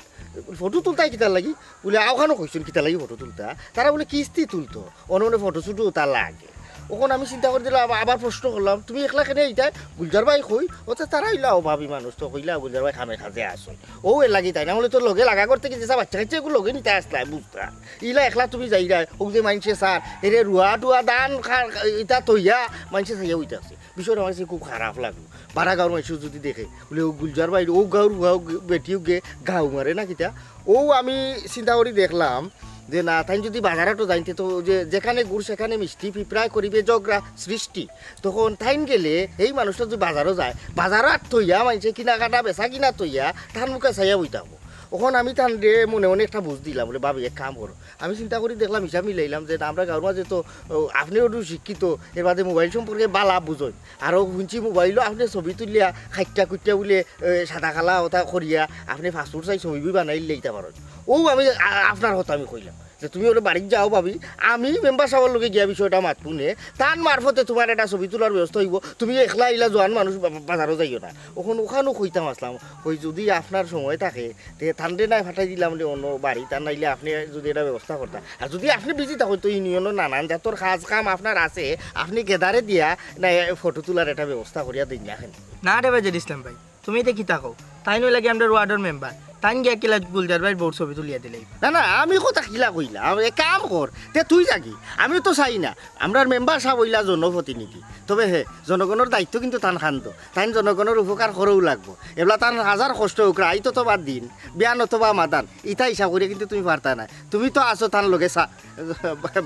বুলে, "ফটো তুলতায় কিতার লাগি?" বুলে, "অখানউ কইছইন কিতার লাগি ফটো তুলতা?" তারা বুলে, "কিস্তি তুলতো।" অনো অনো ফটো ছুটো তা লাগে। অখন আমি চিন্তা করি দিলাম, আবার, আবার প্রশ্ন করলাম, "তুমি একলা কেনে আইতায়? গুলজার ভাই কই?" অউ তে তারা অইলা অভাবী মানুষ, তো কইলা, "গুলজার ভাই কামে কাজে আছইন।" অউ এরলাগি তাইন, না অইলে তো লগে লাগা করতে গেছে, বাচ্চা কাচ্চা এগু লগে নিতা আছলায়, বুঝতা। ইলা একলা তুমি যাইরায়, অউ যে মাইনষে চার, এরে রুয়া টুয়া ধান খা-, ইতা থইয়া মাইনষে চাইয়া অইতা আছে। বিষয়টা আমার কাছে খুব খারাপ লাগলো। বারা গাঁওর মাইনষে যুদি দেখে, বুলে, "অউ গুলজার ভাইর, অউ গাঁওর ফুয়া, অউ বেটিও গে গাউ মারে না কিতা?" অউ আমি চিন্তা করি দেখলাম, যে না, তাইন যুদি বাজারো তো যাইন, তে তো যে যেখানে গুড় সেখানে মিষ্টি, পিঁপড়ায় করিবে ঝগড়া সৃষ্টি। তখন তাইন গেলে এই মানুষটা যুদি বাজারো যায়, বাজারো আর থইয়া মানষে কিনাকাটা বেচা কিনা থইয়া তান মুখে চাইয়া বইতা অইবো। অখন আমি তানরে মনে মনে একটা বুঝ দিলাম, বুলে, "ভাবি, এক কাম করো।" আমি চিন্তা করি দেখলাম, হিসাব মিলাইলাম যে না, আমরা গাঁওর মাঝে তো, ও, আপনেও একটু শিক্ষিত, এর বাদে মোবাইল সম্পর্কে বালা বুঝইন। আরও হুনছি মোবাইলো আপনে ছবি তুলিয়া খাইট্টা কুইট্টা বুলে, এ, সাদা কালা ওটা করিয়া আপনে পাসপোর্ট সাইজ ছবি বানাইল লইতা পারইন। অউ আমি আ-, আপনার কথা আমি কইলাম যে তুমি ওরে বাড়িত যাও ভাবি, আমি মেম্বার সাবর লগে গিয়া বিষয়টা মাতমু নে, তান মারফতে তুমার একটা ছবি তুলার ব্যবস্থা অইবো। তুমি একলা ইলা জোয়ান মানুষ বা-, বাজারো যাইও না। অখন অখানও কইতাম আছলাম, অই যুদি আপনার সময় থাকে, তে তানরে নায় ফাটাই দিলাম রে অন্য বাড়িত, আর নাইলে আপনে যুদি এটা ব্যবস্থা করতা। আর যুদি আপনে বিজি থাকইন তো ইউনিয়নর নানান জাতর কাজ কাম আপনার আছে, আপনে গেদারে দিয়া না ফটো তুলার একটা ব্যবস্থা করিয়া দিন না কেনে। না রে বাজার ইসলাম ভাই, তুমি ইতা কিতা কও? তাইন অইলা গি আমরার ওয়ার্ডর মেম্বার, তাইন গিয়া কিলা গুলজার ভাইর বউর ছবি তুলিয়া দিলাইবা? না, না, আমি কথা কিলা কইলাম, এক কাম কর, তে তুই যাগি, আমি তো চাই না। আমরার মেম্বার সাব অইলা জনপ্রতিনিধি, তবে হে, জনগণর দায়িত্ব কিন্তু তান কান্দো, তাইন জনগণর উপকার করাউ লাগবো। এবলা তান হাজার কষ্ট অউক, রাইত অথবা দিন, বিয়ান অথবা মাদান, ইতা হিসাব করিয়া কিন্তু তুমি পারতায় নায়। তুমি তো আছো তান লগে সা-,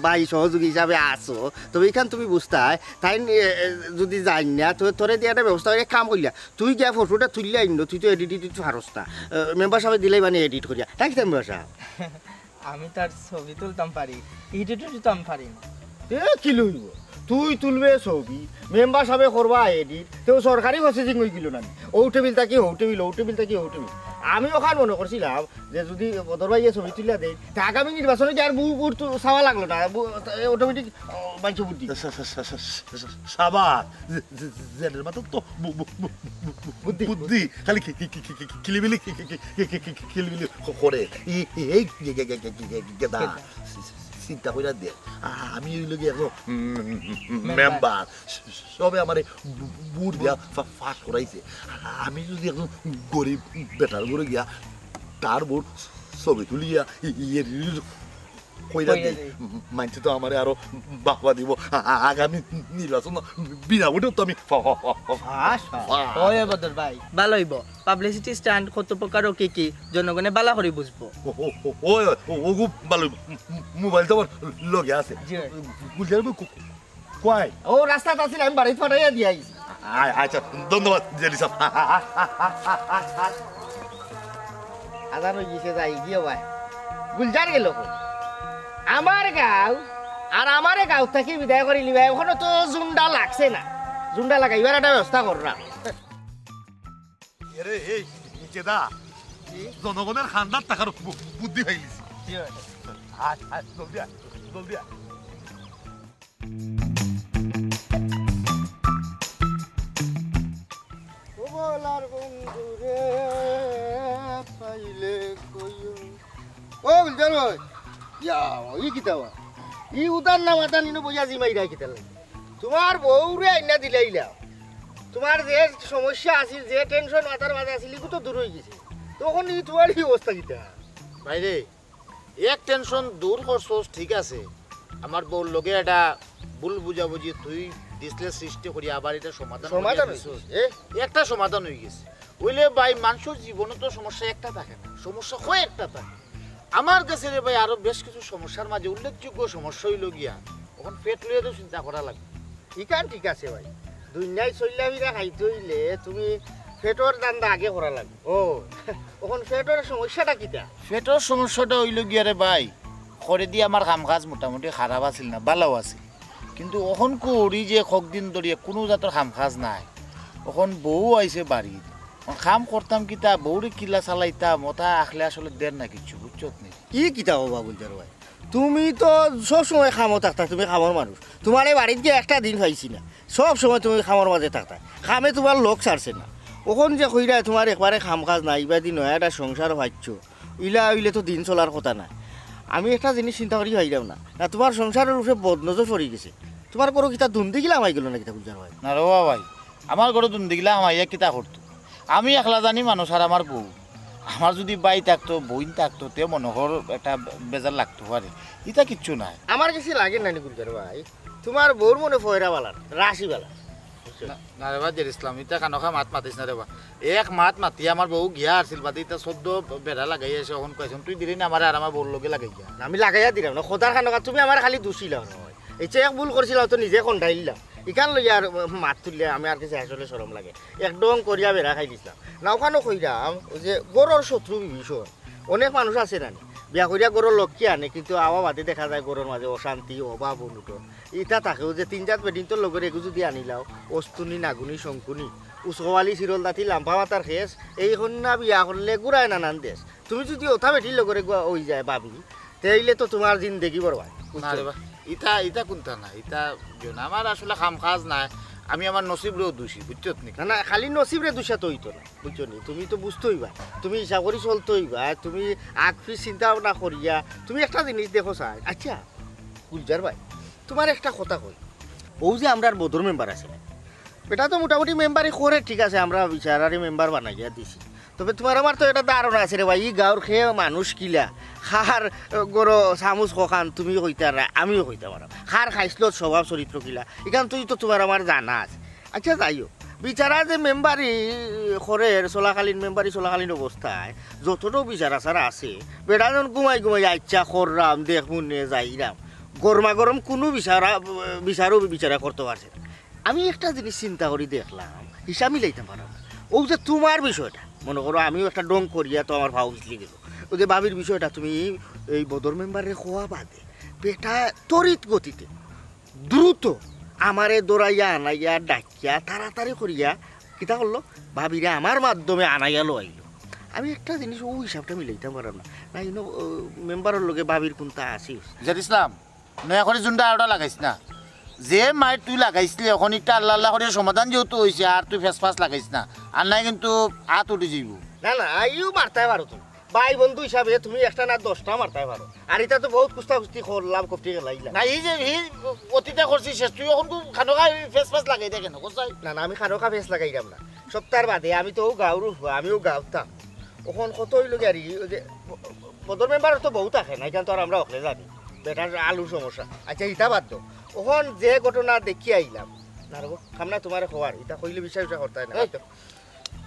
ভাই সহযোগী হিসাবে আছো, তবে ইখান তুমি বুঝতায়, তাইন, এ, এ, যুদি যাইন না, তো তোরে দিয়া একটা ব্যবস্থা অয়, এক কাম করিয়া, তুই গিয়া ফটোটা তুলিয়া আইন, তুই তো এডিট এডিট পারস না। এ, মেম্বার সাবে দিলাইবা নে এডিট করিয়া। তাই কিতা মেম্বার সাব? আমি তার ছবি তুলতাম পারি, এডিট উডিট তো আমি পারি না। এ, কিলা অইবো? তুই তুলবে ছবি, মেম্বার সাবে করবা এডিট, তেউ সরকারি প্রসেসিং অইগেলো না নি? অউ টেবিল থাকি হউ টেবিল, অউ টেবিল থাকি হউ টেবিল। আমি অখান মনো করছিলাম যে যুদি বদর ভাইয়ে ছবি তুলিয়া দেইন, তে আগামী নির্বাচনো গিয়া আর বউ, ভোট তো চাওয়া লাগলো না, বউ, এ, অটোমেটিক, ও, মানষে ভোট দিবো। সা-, সা-, সা-, সা-, সা-, সাবাস। যে, যে, যে, জেলের মাথাত তো বু-, বু-, বু-, বু-, বু-, বুদ্ধি। বুদ্ধি। খালি কি, কি, কি, কি, কি, কি, কিলিবিলি, কি, কি, কি, কি, কি, কি, কিলিবিলি ক-, করে। এই, এই, এই, গে-, গে-, গে-, গে-, গে-, গে-, গেদা। গেদা। চি-, চি-, চিন্তা কইরা দেখ। আ-, আমি অইলাম গি একজন, উম, মেম্বার। মেম্বার। স-, সবে আমারে বু-, ভোট দিয়া ফা-, পাস করাইছে। আমি যুদি একজন গরিব বেটার ঘরো গিয়া তার বউর ছবি তুলিয়া ই-, ইয়ে কইরা কইরা দেই। দেই। মানষে তো আমারে আরো বাহবা দিবো। আ-, আ-, আগামী নির্বাচন বিনা ভোটে তো আমি ফা-, ফা-, ফা-, ফা-, পাস। ফা-, ওই বদর ভাই, ভালা অইবো। পাবলিসিটি স্টান্ট কত প্রকার ও কি কি, জনগণে ভালা করি বুঝবো। ও, ও, ও, ওই, ও, ও খুব ভালা অইবো। মোবাইল তো আমার লগে আছে। জি ভাই। গুলজার ভাই কো-, কই? ও রাস্তাত আছিল, আমি বাড়িত ফাটাইয়া দিয়া আইছি। আ-, আচ্ছা, ধন্যবাদ, জেলি সাব। আজান অই গেছে, যাই গিয়া ভাই। গুলজার গেল কই? আমার গাঁও, আর আমারে গাঁও থাকি বিদায় করিলিবা, অখনো তো জুনটা লাগছে না। জুনটা লাগাইবার একটা ব্যবস্থা কররাম। এরে, এই, গেদা, কি? জনগণর কান্দাত থাকার বু-, বুদ্ধি পাইলিছি। কি হয়? আয়, আয়, জলদি আয়, জলদি আয়। ও বলার বন্ধুরে পাইলে কইও। ও গুলজার ভাই, ইয়া, ই কিতা বা? ই উদার না মাতান ইনো বইয়া জিমাইরা কিতা লাগি? তুমার বউরে আইনা দিলাইলা। তুমার যে সমস্যা আছিল, যে টেনশন মাথার মাঝে আছিল, ইগু তো দূর অই গেছে। তখন ই তুমার ই অবস্থা কিতা? ভাইরে, এক টেনশন দূর করছস, ঠিক আছে, আমার বউর লগে একটা ভুল বুঝাবুঝি তুই ডিসলে সৃষ্টি করি আবার এটা সমাধান করিয়া সমাধান দিছস। অইছে, এ? একটা সমাধান অই গেছে। অইলে ভাই, মানষর জীবনো তো সমস্যা একটা থাকে না, সমস্যা কয়েকটা থাকে। আমার গেছে রে ভাই আরো বেশ কিছু সমস্যার মাঝে উল্লেখযোগ্য সমস্যা অইলো গিয়া, অখন পেট লইয়া তো চিন্তা করা লাগবো। ইখান ঠিক আছে ভাই, দুনিয়াত চইল্লা ফিরা খাইতে অইলে তুমি পেটর ধান্দা আগে করা লাগবো। ও, অখন পেটর সমস্যাটা কিতা? পেটর সমস্যাটা অইলো গিয়া রে ভাই, করেদি আমার কাম কাজ মোটামুটি খারাপ আছিল না, ভালাউ আছিল, কিন্তু অখন করি যে কয়দিন ধরিয়া কুনু জাতর কাম কাজ নাই। অখন বউ আইছে বাড়িত, অখন কাম করতাম কিতা, বউরে কিলা চালাইতাম, অতা আখলে আসলে দের না কিচ্ছু, বুঝছত নি? ই কিতা কও বা গুলজার ভাই? তুমি তো সব সময় কামো থাকতা, তুমি কামর মানুষ। তুমারে বাড়িত গিয়া একটা দিন পাইছি না। সব সময় তুমি কামর মাঝে থাকতা। কামে তুমার লগ ছাড়ছে না। অখন যে কইরায় তুমার একবারে কাম কাজ নাই, ইবাদি নয়া একটা সংসার পাইছো। ইলা অইলে তো দিন চলার কথা নায়। আমি একটা জিনিস চিন্তা করি পাইরাম না। না, তুমার সংসারর উপরে বদনজর পড়ি গেছে। তুমার ঘরো কিতা দুন্দিগিলা হামাই গেলো না কিতা গুলজার ভাই? না রে বাবা ভাই, আমার ঘরো দুন্দিগিলা হামাইয়া কিতা করতো? আমি একলা জানি মানুষ আর আমার বউ। আমার যুদি ভাই থাকতো, বইন থাকতো, তে মনো কর একটা বেজার লাগতো পারে। ইতা কিচ্ছু নাই। আমার গেছে লাগে না নি গুলজার ভাই, তুমার বউর মনে ফয়রা বালা, রাশি বালা। না রে বা জের ইসলাম, ইতা খানোখা মাত মাতিস না রে বা। এক মাত মাতি আমার বউ গিয়া আছিল বাদে ইতা চৌদ্দ বেড়া লাগাই আছে, অখন কইছন তুই দিলি না আমারে আর আমার বউর লগে লাগাইয়া। না, আমি লাগাইয়া দিলাম না, খোদার খানোখা তুমি আমার খালি দুষিলাও না। ইচ্ছা এক ভুল করছিলাম তো নিজে খন্ডাইলাম। ইখান লইয়া আর মাত তুললে আমি আর কিছু আসলে শরম লাগে। এক ডং করিয়া বেড়া খাই দিছিলাম। না, ওখানো কইরাম, ওই যে গরর শত্রু বিভীষণ। অনেক মানুষ আছে না নি? বিয়া করিয়া গরর লক্ষ্মী আনে, কিন্তু আওয়া বাদে দেখা যায় গরর মাঝে অশান্তি, অভাব, অনটন। ইতা থাকে, ওই যে তিন জাত বেডিন্তর লগরে এগু যদি আনিলাও, অস্তুনি, নাগুনি, শঙ্কুনি, উসকোয়ালি, চিরল দাঁতি, লাম্পা মাথার খেস, এই কন্যা বিয়া করলে গুড়ায় নানান দেশ। তুমি যদি ওথা বেটির লগরে গুয়া ওই যায় ভাবি, তেইলে তো তোমার জিন্দেগি বরবাদ। না রে বা, ইতা, ইতা কুনতা না, ইতা যে না, আমার আসলে কাম কাজ নাই, আমি আমার নসিবরেও দুষি, বুঝছত নি? না, না, খালি নসিবরে দুষা তো হইতো না, বুঝছো নি? তুমি তো বুঝতে হইবা, তুমি হিসাব করি চলতে হইবা, তুমি আগ পিছ চিন্তা ভাবনা করিয়া, তুমি একটা জিনিস দেখো চাই। আচ্ছা, গুলজার ভাই, তোমার একটা কথা কই, ও যে আমরার বদর মেম্বার আছে না, এটা তো মোটামুটি মেম্বারি করে, ঠিক আছে, আমরা বিচারারি মেম্বার বানাইয়া দিছি। তবে তোমার আমার তো এটা ধারণা আছে রে ভাই, ই গাঁওর খেয়ে মানুষ কিলা, খার গরো চামুচ কখান তুমিও কইতা না, আমিও কইতাম পারতাম। খার খাইছলত স্বভাব চরিত্র কিলা, ইখান তুই তো তোমার আমার জানা আছে। আচ্ছা, যাই হোক, বিচারা যে মেম্বারি করের চলাকালীন, মেম্বারি চলাকালীন অবস্থায় যতটাও বিচার আচার আছে, বেটা যখন ঘুমাই ঘুমাই আচ্ছা কররাম, দেখমুনে যাইরাম, গরমা গরম কুনু বিচারা, বিচারও বিচারা করতে পারছে না। আমি একটা জিনিস চিন্তা করি দেখলাম, হিসাব মিলাইতাম পারলাম না। ও যে তোমার বিষয়টা, মনে করো আমিও একটা ডং করিয়া তো আমার ভাও বিচলি গেল। ও যে ভাবির বিষয়টা তুমি এই বদর মেম্বারে কওয়া বাদে, বেটা তড়িৎ গতিতে দ্রুত আমারে দৌড়াইয়া আনাইয়া ডাকিয়া তাড়াতাড়ি করিয়া কিতা করলো, ভাবিরে আমার মাধ্যমে আনাইয়া লইলো। আমি একটা জিনিস ও হিসাবটা মিলাইতাম পারলাম না। না, ইনো, ও, মেম্বারর লগে ভাবির কুনতা আছে? জের ইসলাম, নয়া করি জুন্ডা আরোটা লাগাইস না। যে মাইর তুই লাগাইছলি, অখন একটা আল্লাহ আল্লাহ করি সমাধান যেহেতু হইছে, আর তুই ফেস ফাস লাগাইস না, আর নাই কিন্তু হাত উঠি যাইব। না, না, আইও মারতায় পারো তুমি। ভাই বন্ধু হিসাবে তুমি একটা না দশটা মারতায় পারো। আর ইতা তো বহুত কুস্তা কুস্তি করলাম, কফটি খেলাইলাম। না, এই যে এই অতীতে করছিস শেষ, তুই অখন খুব খানোকা ফেস ফাস লাগাই দে কেন, কোথায়? না, না, আমি খানোকা ফেস লাগাইলাম না। সপ্তাহ বাদে আমি তো গাঁওর হুয়া, আমিও গাঁওতাম। অখন কত হইল কি আর ই, ওই যে বদর মেম্বার তো বউ থাকে না, ইখান তো আর আমরা অকলে জানি, বেটার আলুর সমস্যা। আচ্ছা, ইটা বাদ দাও, অখন যে ঘটনা দেখি আইলাম, না রে, খামনা তোমারে খোয়ার, ইটা কইলে বিশ্বাস উষা করতায় না। এই,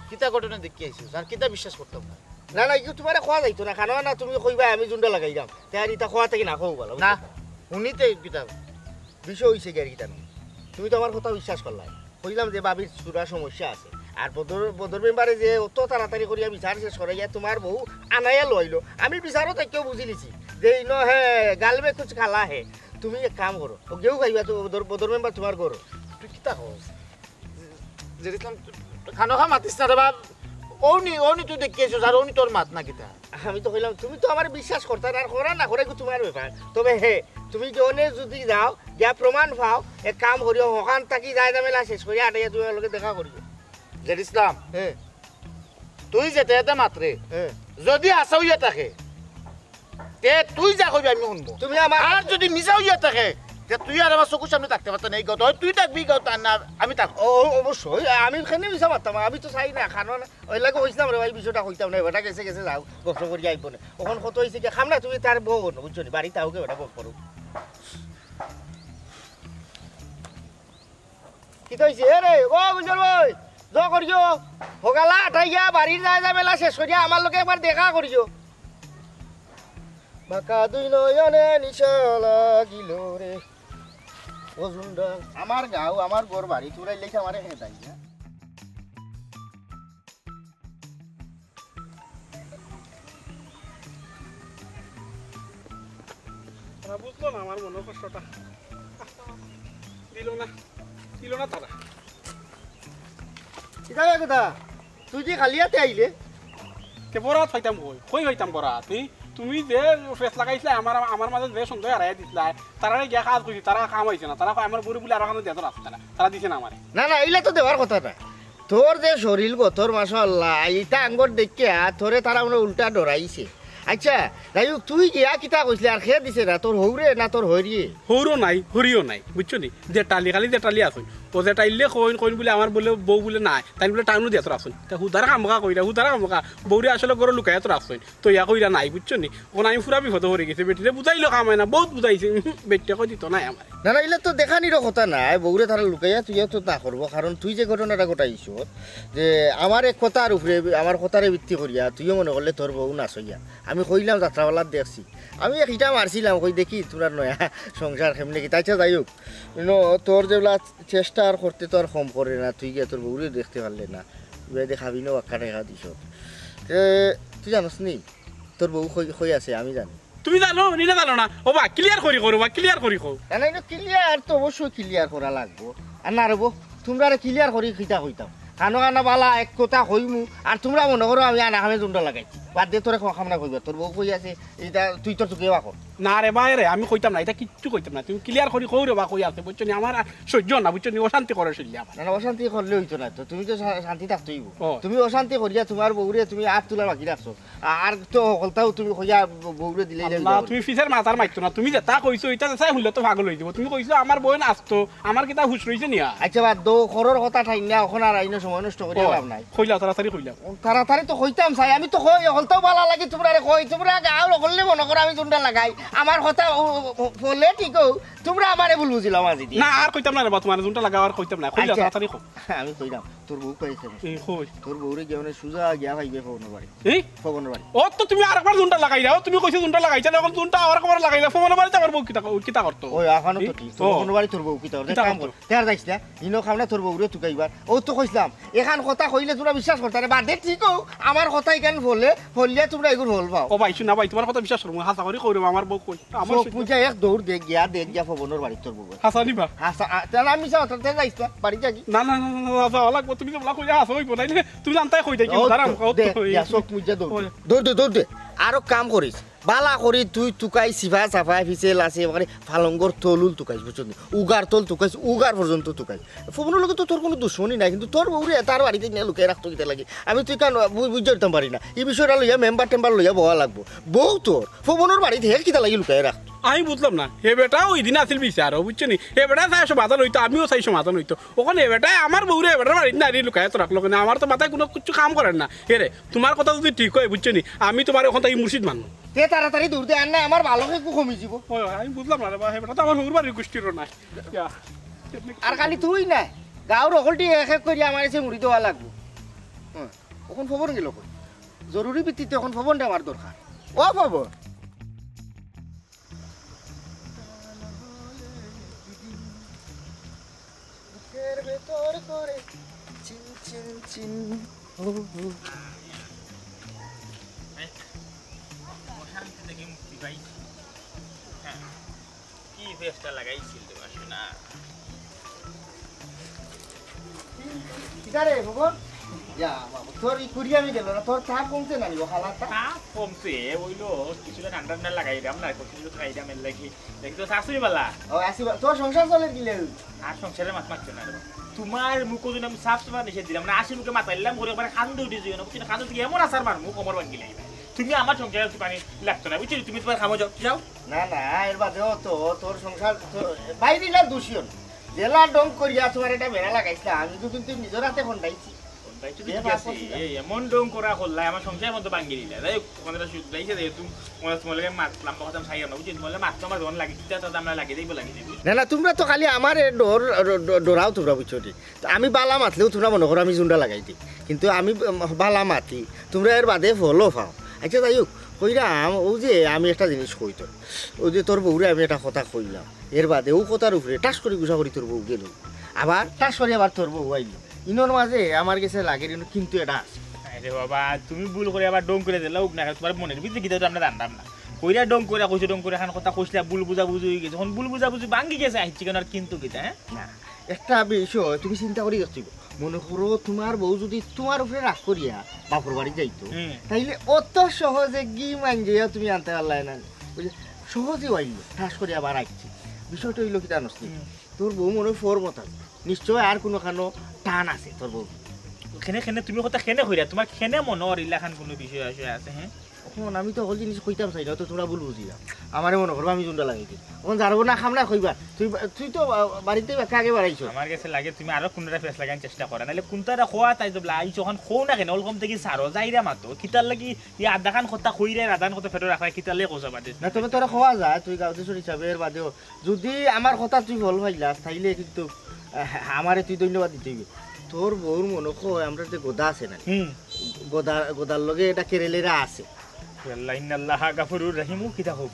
কিতা ঘটনা দেখি আইছো, আর কিতা বিশ্বাস করতাম না? না, না, ইগু তোমারে খোয়া যাইতো না, খানো না, তুমি কইবা আমি জুন্ডা লাগাইলাম, তে আর ইটা খোয়া থাকি না খোয়া ভালো। না, হুনিতে কিতা বিষয় হইছে কি আর কিতা না, তুমি তো আমার কথা বিশ্বাস করলায়। কইলাম যে ভাবির চূড়া সমস্যা আছে। আর বদর, বদর মেম্বারে যে অত তাড়াতাড়ি করিয়া বিচার শেষ করাইয়া তোমার বউ আনাইয়া লইলো। আমি বিচারও তাইকেও বুঝি নিছি যে ইনো হে গাল মে কুছ কালা হে। তুমি এক কাম করো, ও গেউ খাইবা তো বদর, বদর মেম্বার তোমার ঘরো। তুই কিতা কস? জের ইসলাম, খানোখা মাতিস না রে বাপ। ওনি, ওনি তুই দেখি আইছস, আর ওনি তোর মাত না কিতা? আমি তো কইলাম, তুমি তো আমার বিশ্বাস করতায় না, আর করা না করা এগু তোমার ব্যাপার। তবে হে, তুমি জনে যদি যাও, গিয়া প্রমাণ পাও, এক কাম করিও, হকান থাকি যায় ঝামেলা শেষ করিয়া আটাইয়া তুমি আমার লগে দেখা করিও। জের ইসলাম, হ্যাঁ। তুই যেতে যেতে মাতরে, হ্যাঁ। যদি হাছা হইয়া থাকে, তে তুই যা কইবি আমি শুনবো। তুমি আমার আর যদি মিছা হইয়া থাকে, তে তুই আর আমার চকুর সামনে থাকতে পারতে না। এই গাঁওত হয় তুই থাকবি, এই গাঁওত আর না আমি থাকবো। ও, ও, অবশ্যই, আমি কেনে মিছা মাততাম, আমি তো চাই না, খানো না। ওই লাগে কইছিলাম রে ভাই, বিষয়টা কইতাম না, বেটা গেছে গেছে যাও, গপ সপ করি আইবো না। অখন কত হইছে কি, খামনা তুমি তার বউ না, বুঝছো নি? বাড়িত আউক, বেটা গপ করুক। কিতা হইছে? এ রে, ও গুলজার ভাই, জ করিও। হগালা আটাইয়া বাড়ির যায় ঝামেলা শেষ করিয়া আমার লগে একবার দেখা করিও। বাঁকা দুই নয়নে নিশা লাগিল রে। ও জুন্ডা, আমার গাঁও, আমার ঘর বাড়ি, তোরা ইলেইছে আমারে খেয়ে দেয়, হ্যাঁ? তারা বুঝলো না আমার মনের কষ্টটা। দিল না, দিল না তারা। কিতা রে কিতা? তুই কি খালি হাতে আইলে? তে বরাত পাইতাম কই? কই পাইতাম বরাত? ই তুমি যে ফেস লাগাইছিলা আমার, আমার মাঝে যে সন্দেহ হারাই দিছিলা, তারারে গিয়া কাজ কইছি, তারা কাম হইছে না। তারা কয় আমার বুড়ি বুলে আরো কানো দিয়া রাখছে তারা, তারা দিছে না আমারে। না, না, ইলা তো দেওয়ার কথা না। তোর যে শরীর গো, তোর মাশাআল্লাহ, ইটা আঙ্গর দেখিয়া তোরে তারা মনে উল্টা ডরাইছে। আচ্ছা, যাই হোক, তুই গিয়া কিতা কইছলি আর কে দিছে না, তোর হৌরে না তোর হরিয়ে? হৌরও নাই, হরিও নাই, বুঝছো নি? যে টালি, খালি যে টালি আছে, ও যে তাইলে কইন, কইন বুলে আমার বুলে বউ বুলে নাই, তাইন বুলে টাউনো দিয়া তো রাখছইন। তা হুদার খামোকা কইরা, হুদার খামোকা, বউরে আসলে ঘরো লুকাইয়া তো রাখছইন, তো ইয়া কইরা নাই, বুঝছো নি? অখন আমি পুরা বিপদো পড়ি গেছি, বেটিরে বুঝাইলেও কাম অয় না, বউত বুঝাইছি, উহু, বেটিয়ে কই দিতো নায় আমারে। না, না, ইলা তো দেখানিরও কথা নায়, বউরে তারা লুকাইয়া তুইও তো না করবো, কারণ তুই যে ঘটনাটা ঘটাইছস, যে আমার এক কথার উপরে, আমার কথারে ভিত্তি করিয়া তুইও মনে করলে তোর বউ নাচইয়া। আমি কইলাম যাত্রাপালাত দেখছি, আমি এক ইটা মারছিলাম, কই দেখি তোমরার নয়া সংসার কেমনে কিতা। আচ্ছা, যাই হোক, ন, তোর যেগুলা চেষ্টা আর করতে তো আর কম করে না, তুই গিয়া তোর বউরে দেখতে পারলে না, তুই দেখাবি না, বাক্কা টাকা দিছ। তে তুই জানোস নি, তোর বউ কই, কই আছে আমি জানি। তুমি জানো নি না জানো না? ও বা, ক্লিয়ার করি কও বা, ক্লিয়ার করি কও। না, না, ইনো ক্লিয়ার তো অবশ্যই ক্লিয়ার করা লাগবো। আর না রে বউ, তোমরারে ক্লিয়ার করি কিতা কইতাম? কানো কানো বালা এক কথা কইমু, আর তোমরা মনে করো আমি আনা খামে জুনটা লাগাইছি। বাদ দে, তোরে ক-, খামনা কইবা, তোর বউ কই আছে, ইটা তুই তোর চোখে বাকো। না রে বা, এরে, আমি কইতাম না, ইটা কিচ্ছু কইতাম না। তুমি ক্লিয়ার করি কও রে বা, কই আছে, বুঝছো নি? আমার আর সহ্য না, বুঝছো নি? অশান্তি করে শরীরে আমার। না, না, অশান্তি করলে অইতো না তো, তুমি তো শা-, শান্তি থাকতে অইবো। ও। তুমি অশান্তি করিয়া তোমার বউরে তুমি আত তুলার বাকি রাখছো। আর তো হকলতাও তুমি কইয়া ব-, বউরে দিলে আল্লাহ, তুমি ফিছের মাথার মারতো না, তুমি যেটা কইছো, ইটা চাই হুনলে তো পাগল অই যাইবো। তুমি কইছো আমার বউ নাচতো, আমার কিতা হুশ রইছে নি আর? আচ্ছা, বাদ দেও, খরর কথা ঠাই না, অখন আর আইনো সময় নষ্ট করিয়া ও, লাভ নাই। কইলাও, তাড়াতাড়ি কইলাও। তাড়াতাড়ি তো কইতাম চাই, আমি তো কই, হকলতাও বালা লাগি তোমরারে কই, তোমরা গাঁওর হকলরে মনে করো আমি জুনটা লাগাই, আমার কথা ও, ও, ও, বলে ঠিক হও, তোমরা আমারে ভুল বুঝিলাও মাঝে দিয়ে। না, আর কইতাম না রে বা, তোমার জুনটা লাগাও আর কইতাম না, কইলাও, আচ্ছা। তাড়াতাড়ি কও। আমি কইলাম, তোর বউ কই আছে? এই কই? তোর বউরে গিয়া মানে সুজা গিয়া পাইবে ফবনর বাড়ি। এই? ফবনর বাড়ি। ও তো তুমি আরেকবার জুনটা লাগাইলা, ও তুমি কইছো জুনটা লাগাইতা না, অখন জুনটা আবার কবার লাগাইলা, ফবনর বাড়িত আমার বউ কিতা, কিতা করতো? ওই, এখানো তো এই? ঠিক। ও। তোর ফবনর বাড়ি তোর বউ কিতা করতো? কিতা এক কাম করতো? কর, তের যাইস না, ইনো খামনা তোর বউরে তুকাইবার। ও তো কইছলাম, এখান কথা কইলে তোমরা বিশ্বাস করতা না, বাদে ঠিক হও, আমার কথা এখান বলে, বললে তোমরা এগুলো হল পাও। ও ভাই, শুনা ভাই, তোমার কথা বিশ্বাস করবো, হাছা করি কইরো, আমার বউ কই? আমার চোখ সহ্য মুজা এক দৌড় দেখ গিয়া, দেখ গিয়া ফবনর বাড়ি তোর বউ। হাছা নি বা? হাছা, আ, তাহলে আমি যাও, তাহলে যাইস না, বাড়ি যাগি। না, না, না, না, না, যাওয়া লাগবো, তুমি যেগুলা কইয়া হাছা অইবো, নাইলে তুমি জানতাই কই দেখি, ও, দাঁড়া, তো, ও তো দে, কই। ইয়া, চোখ মুজা দৌড় দে। ওই। দৌড় দে, দৌড় দে। আরো কাম করিস। বালা করি তুই তুকাই সিফা সাফাই ফিসেল আছে, মানে ফালঙ্গর তলুল তুকাইস, বুঝছস নি? উগার তল তুকাইস, উগার পর্যন্ত তুকাইস। ফবনর লগে তো তোর কোনো দুশমনি নাই, কিন্তু তোর বউরে তার বাড়িত নিয়া লুকাই রাখতো কিতা লাগি? আমি তুই কান বু-, বুঝতে পারতাম পারি না। এই বিষয়টা লইয়া মেম্বার টেম্বার লইয়া বওয়া লাগবো। বউ তোর, ফবনর বাড়িত হে কিতা লাগি লুকাই রাখতো? আমি বুঝলাম না, হে বেটা ওই দিন আছিল বিচারো, বুঝছো নি? হে বেটা চাই সমাধান অইতো, আমিও চাই সমাধান অইতো। অখন হে বেটায় আমার বউরে হে বেটার বাড়িত নারি লুকাই তো রাখলো কেনে? আমার তো মাথায় কোনো কিছু কাম করের না। হে রে, তোমার কথা যদি ঠিক হয়, বুঝছো নি, আমি তোমার অখন থাকি মুর্শিদ মানমু। তে তাড়াতাড়ি দৌড় দে, আর না আমার ভালো একটু কমি যাব। ওই, ওই, আমি বুঝলাম না রে বা, হে বেটা তো আমার হউর বাড়ির গোষ্ঠীরও নায়। ইয়া। আর খালি তুই না, গাঁওর হকলটি এক এক করি আমার এসে মুড়ি দেওয়া লাগবো। হ্যাঁ, অখন ফবন গেল কই? জরুরি ভিত্তিতে অখন ফবনটা আমার দরকার। ও ফবন। বুকের ভেতর করে চিন চিন চিন। ও, ও। অশান্তি থেকে মুক্তি পাইছি। হ্যাঁ। কি ফেসটা লাগাইছিল রে বাসু না? কিতা রে, খবর? ইয়া, বাবা, তোর ই কুড়ি আমি গেল না, তোর চা কমছে না নি, ও খালা চা? চা কমছে, ওইলো, কিছুটা ঠান্ডা ঠান্ডা লাগাই দাম না, কিছু খাই দাম এর লাগি। দেখি তো শাশুড়ি বালা। ও, আসি বা-, তোর সংসার চলে গেলে? আর সংসারে মাত মারছে না রে বাবা। তোমার মুখো যদি আমি সাফ সাফ নিষেধ দিলাম, মানে আসি মুখে মাতাইলাম, করে একবারে কান্দো উঠে যাইও না, বুঝছো না? কান্দো থেকে এমন আসার মার মুখ, কোমর ভাঙ্গি লাইবে। তুমি আমার সংসারে একটু পানি লাগতো না, বুঝছো? তুমি তোমার কামো যাও, যাও। না, না, এর বাদেও তো তোর সংসার তো বাইরে না দোষীও না। জেলা ডং করিয়া তোমার এটা বেড়া লাগাইছিলাম, আমি তো কিন্তু নিজের হাতে খন্ডাইছি। খন্ডাইছো তো এ ঠিক বাপ আছে, আছে। এই এমন ডং করা করলাই, আমার সংসার মতো ভাঙ্গি দিলা। যাই হোক, তোমাদের শুধু যাইছে যেহেতু তোমার, তোমার লগে মাত-, লম্বা কথা আমি চাইও না, বুঝছো? তোমার লগে মাতলে আমার যখন লাগে, কিতা তো আমরা লাগে যাইবো, লাগে যাইবো। না, না, তোমরা তো খালি আমার এ ডর, ড-, ড-, ডরাও তোমরা, বুঝছো নি? তো আমি বালা মাতলেও তোমরা মনে করো আমি জুন্ডা লাগাই দিই, কিন্তু আমি, উম, বালা মাতি, তোমরা এর বাদে ফলো পাও। আচ্ছা, যাই হোক, কইরাম, ও যে আমি একটা জিনিস কই তো, ও যে তোর বউরে আমি একটা কথা কইলাম, এর বাদে ও কথার উপরে ঠাস করি গুসা করি তোর বউ গেল, আবার ঠাস করি আবার তোর বউ আইল। ইনোর মাঝে আমার গেছে লাগে ইনো কিন্তু এটা আছে। আরে বাবা, তুমি ভুল করে আবার ডং করে দিলা, হোক না, তোমার মনের ভিতরে কিতা আমরা জানতাম না। কইরা ডং করে কইছো, ডং করে এখন কথা কইছিলা, ভুল বুঝাবুঝি হয়ে গেছে। এখন ভুল বুঝাবুঝি ভাঙ্গি গেছে, আইছি কেন আর কিন্তু কিতা, হ্যাঁ? না, একটা বিষয় তুমি চিন্তা করি দেখছো, মনে করো তোমার বউ যদি তোমার উপরে রাগ করিয়া বাপর বাড়ি যাইতো, হুম। তাইলে অত সহজে গি মাইন যাইয়া তুমি আনতে পারলাই না, বুঝলে? সহজে হইল, ঠাস করে আবার আইছি। বিষয়টা হইলো কি জানোস নি? হুম। তোর বউ মনে হয় ফোর মতান, নিশ্চয় আর কোনো খানো টান আছে তোর বউ। খেনে খেনে তুমি কথা খেনে কইরা, তোমার খেনে মনে হয় ইলাখান কোনো বিষয় আশয় আছে, হ্যাঁ? এখন আমি তো হকল জিনিস কইতাম চাই না, তো তোমরা ভুল বুঝিলাম। আমারে মনো করবা আমি জুন্ডা লাগাইছি। অখন যারবো না খাম না কইবা। তুই বা-, তুই তো বা-, বাড়িত বাক্কা আগে বাড়াইছস। আমার গেছে লাগে তুমি আরো কুনটা ফেস লাগাইন চেষ্টা করো। নাইলে কুনটা কওয়া তাই তো বলা, আইছো অখন কও না কেনে? অলকম থাকি সারো, যাইরা মাতো। কিতার লাগি ই আধাখান কথা কইরায়, আধাখান কথা পেটো রাখরায়, কিতার লাগি কওয়া বাদে? না, তবে তোরে কওয়া যায়, তুই গাঁও দেশর হিসাবে এর বাদেও যুদি আমার কথাত তুই ফল পাইলাস, তাইলে কিন্তু, আহ, আমারে তুই ধন্যবাদ দিতে অইবে। তোর বউর মনো কয় আমরার যে গদা আছে না, হুম। গদা, গদার লগে এটা কেরেলেরা আছে। আল্লাহ, ইন্নাল্লাহা গাফুরুর রাহিম, ও কিতা কও?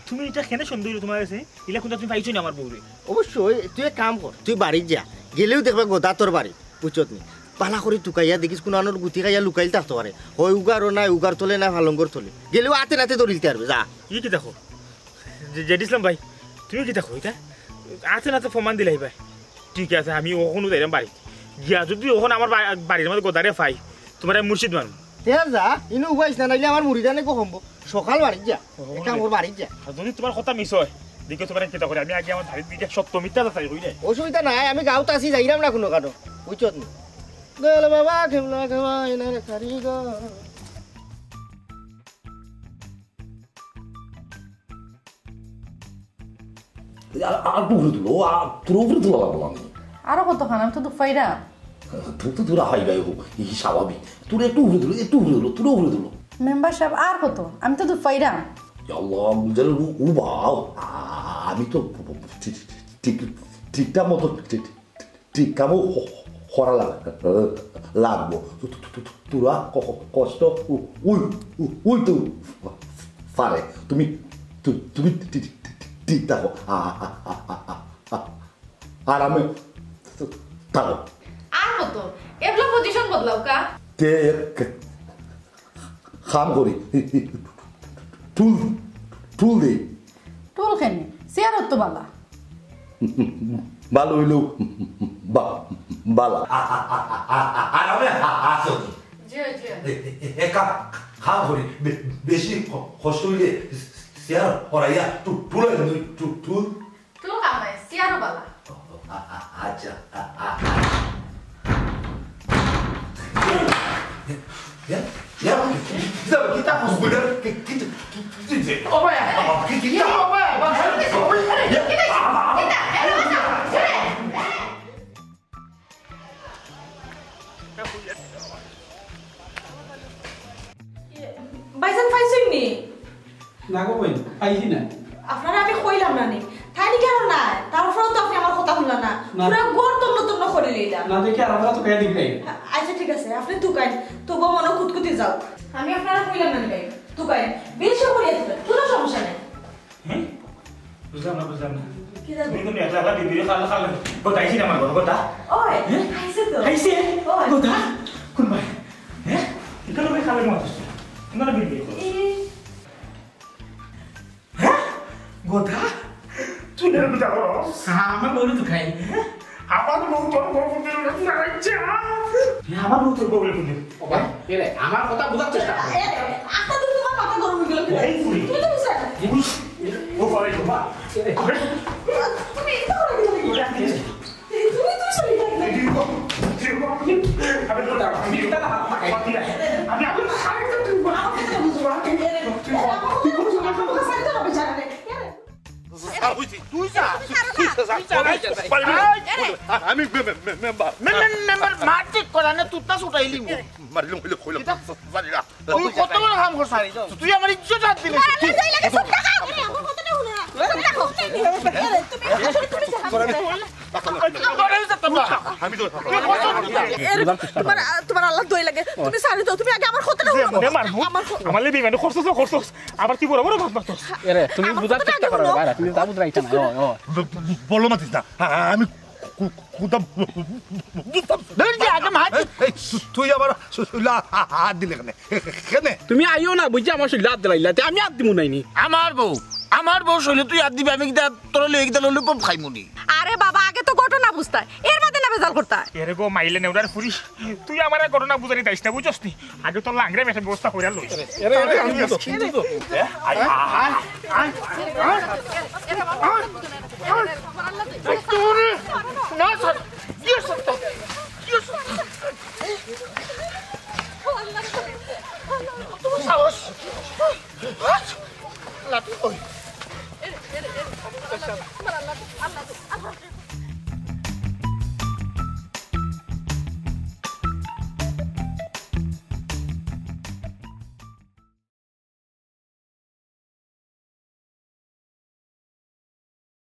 তুমি ইটা কেনে সন্দেহ অইলো তুমার গেছে? ইলা কুনটা তুমি পাইছো নি আমার বউরে? অবশ্যই, তুই এক কাম কর, তুই বাড়িত যা, গেলেউ দেখবে গদা তোর বাড়ি, বুঝছত নি? ভালা করি তুকাইয়া দেখিস, কুনানোর গুতি খাইয়া লুকাইল থাকতো পারে। হয় উগারো নায়, উগার তলে নায়, ফালঙ্গর তলে। গেলেউ আতে নাতে ধরিলতে পারবে, যা। ই কিতা কও? জে-, জেড ইসলাম ভাই, তুমি কিতা কও ইতা? আতে নাতে প্রমাণ দিলাইবায়। ঠিক আছে, আমি অখনউ যাইরাম বাড়িত। গিয়া যুদি অখন আমার বা-, বাড়ির মাঝে গদারে পাই, তুমারে মুর্শিদ মারমু। তে যা, ইনো উবাইস না, নাইলে আমার মুড়িদানে কো কমবো। সকাল বাড়িত যা। ও, একা ওর বাড়িত যা। আর যুদি তুমার কথা মিস অয়, দেখো তুমারে কিতা করি, আমি আগে আমার বাড়িত গিয়া সত্য মিথ্যা যাচাই করি রে। অসুবিধা নাই, আমি গাঁওত আছি, যাইরাম না কুনু কানো। বুঝছত নি? দয়াল বাবা, খেমলা খেমা, এনার কারিগর। আর, আর একটু উপরে তুলো, আর তোর উপরে তোলা লাগবো আমি। আরো কতখান? আমি তো দুঃখ পাইরাম। তুই তো তোরা হাই ভাই, ই স্বাভাবিক। তোর একটু উপরে তুলো, একটু উপরে তুলো, তোর উপরে তুলো। মেম্বার সাব, আর কত? আমি তো দুঃখ পাইরাম। ইয়া আল্লাহ, বুঝলে, ও, ও বাবা, আ-, আমি তো ঠিক, ঠিক, ঠিকঠাক মতো ঠিক, ঠিক কামও হ-, করা লাগ-, লাগবো। তু-, তু-, তু-, তু-, তোরা ক-, ক-, কষ্ট উ-, উই, উ-, উই তো পারে। তুমি, তু-, তুমি টি-, টি-, টি-, টি-, ঠিক থাকো। আ-, আ-, আ-, আ-, আ-, আ-, আরামে থাকো। আর কত? এবলা পজিশন বদলাও কা? তে এক কাম করি, টুল, টুল দেই। টুল কেনে? চেয়ারও তো বালা। বালা অইলেও বা-, বালা। আ-, আ-, আ-, আ-, আ-, আরামে আ-, আছো। জি, জি। এ-, এ-, এ-, একা কাম করি, বে-, বেশি ক-, কষ্ট অইলে চেয়ার হরাইয়া টু-, টুল আনি দেই, টু-, টুল। টুল কাম নাই, চেয়ারও বালা। আ-, আ-, আচ্ছা, আ-, আ-, আ-, এ, এ, এ, কিতা, কিতা, কিতা, কিতা, কিতা, কিতা, কিতা, ও ভাই, কি, কি, কিতা? ও ভাই, ও ভাই, এ, আ, আ, আ, ভাইজান, পাইছইন নি? না গো বইন, পাইছি না। আপনারে আমি কইলাম না নি? তাই নি কেন না? তারপরেও তো আপনি আমার কথা হুনলা না। না। পুরা ঘর তন্ন তন্ন করি লইলা। না দেখি আর আমরা তো কইয়া দিবি নাই। আচ্ছা ঠিক আছে, আপনি তুকাইন, তবুও মনো কুতকুতি যাও। আমি আপনারে কইলাম না নি ভাই, তুকাইন, বেশি করিয়া তুকাইন, কোনো সমস্যা নাই। হ্যাঁ? বুঝলাম না, বুঝলাম না। কি জানো? তুমি তো একলা একলা বিড়ি বিড়ি খালা খালা। কথা আইছে না আমার ঘর কথা? ওই, হ্যাঁ? আইছে তো। আইছে? ওই। কথা? কোন ভাই? হ্যাঁ? এখানে ভাই খালা মাত্র। তোমরা বিড়ি বিড়ি করো। এই হ্যাঁ? কথা? তুই এর কথা বলো? হ্যাঁ, আমার বউরে তুকাই। হ্যাঁ? আমার বউ তোর বউ বলে না, যা। এ, আমার বউ তোর বউ বলে কোনদিন? ও ভাই, এ রে, আমার কথা বুঝার চেষ্টা কর। এ, আস্তে তুমি তোমার মাথা গরম হয়ে গেল। এই বুড়ি। তুমি তো বুঝলে না। এই বুড়ি। ও ভাই, বাবা। এ রে। তুমি এটা করে দিলে কি? এই, তুমি, তুমি চলে যাবে। এই, তুই কর, তুই কর। আমি তো দাঁড়া, আমি এটা না, আমি এটা না। আমি, আমি আরেকটা তুই কর। আমার কথা বুঝো না। এ রে, তুই কর। আমার কথা বুঝো না, আমার কথা ছাড়তে হবে, জানা নেই। এ রে। আর হইছে। তুই যা, তুই যা, তুই যা, যা। তুই যা, ভাই, ভাই, ভাই। আমি মে-, মে-, মে-, মেম্বার। মে-, মে-, মেম্বার মারপিট করা না, তুই তা ছুটাইলি মো। মারিলাম, হইলে কইলাম। কিতা? জানি না। তুই কত বড় কাম করছ, আরে যাও। তুই আমার ইজ্জত হাত দিলে। আমার আল্লাহ দই লাগে, সব টাকা। আরে, আমার কথাটা হুনো না। তুমি রাখো। আরে, তুমি আসলে তুমি যে হাত দিলে। আমি তো এর, তোমার, তোমার আল্লাহ দই লাগে। তুমি ছাড়ি দাও। তুমি আগে আমার কথাটা হুনো। মেম্বার, আমার ক- আমার লেবি মানে করছস, করছস। আবার কি বড় বড় মাত মারছস? এরে, তুমি আমার বুঝার কথাটা চেষ্টা আগে করো, হুনো। ভাই, তুমি তা বুঝরাইতা না। ও, ও। ব-, ব-, বলো মাতিস না। আ-, আ-, আমি কু-, কু-, কুদা বুঝতাম। ধরে দে, আগে মার। এই, এই, তু-, তুই আবার শু-, শুলা হা-, হা-, হাত দিলে কেনে? কেনে? তুমি আইও না, বুঝছি, আমার শরীরে হাত দিলাইলা, তে আমি হাত দিমু নাইনি। আমার বউ, আমার বউ শরীরে তুই হাত দিবি, আমি কিতা তোর লগে কিতা ললিপপ খাইমু নি? আরে বাবা, আগে তো ঘটনা বুঝতায়, এর বাদে না বেজাল করতায়। এরে গো, মাইলে নেউরার ফুরি, তুই আমারে ঘটনা বুঝানি চাইস না, বুঝছস নি? আগে তোর লাংড়ে বেটা ব্যবস্থা কইরা লই। এরে, এরে, এরে, এরে, এরে, এরে, এরে, আয়, আয়, আয়, আয়, আয়, আয়, আয়, আয়, না, স্যার, ইয়ে, স্যার, ইয়ে, স্যার। তোমার সাহস। লাঠি, ওই।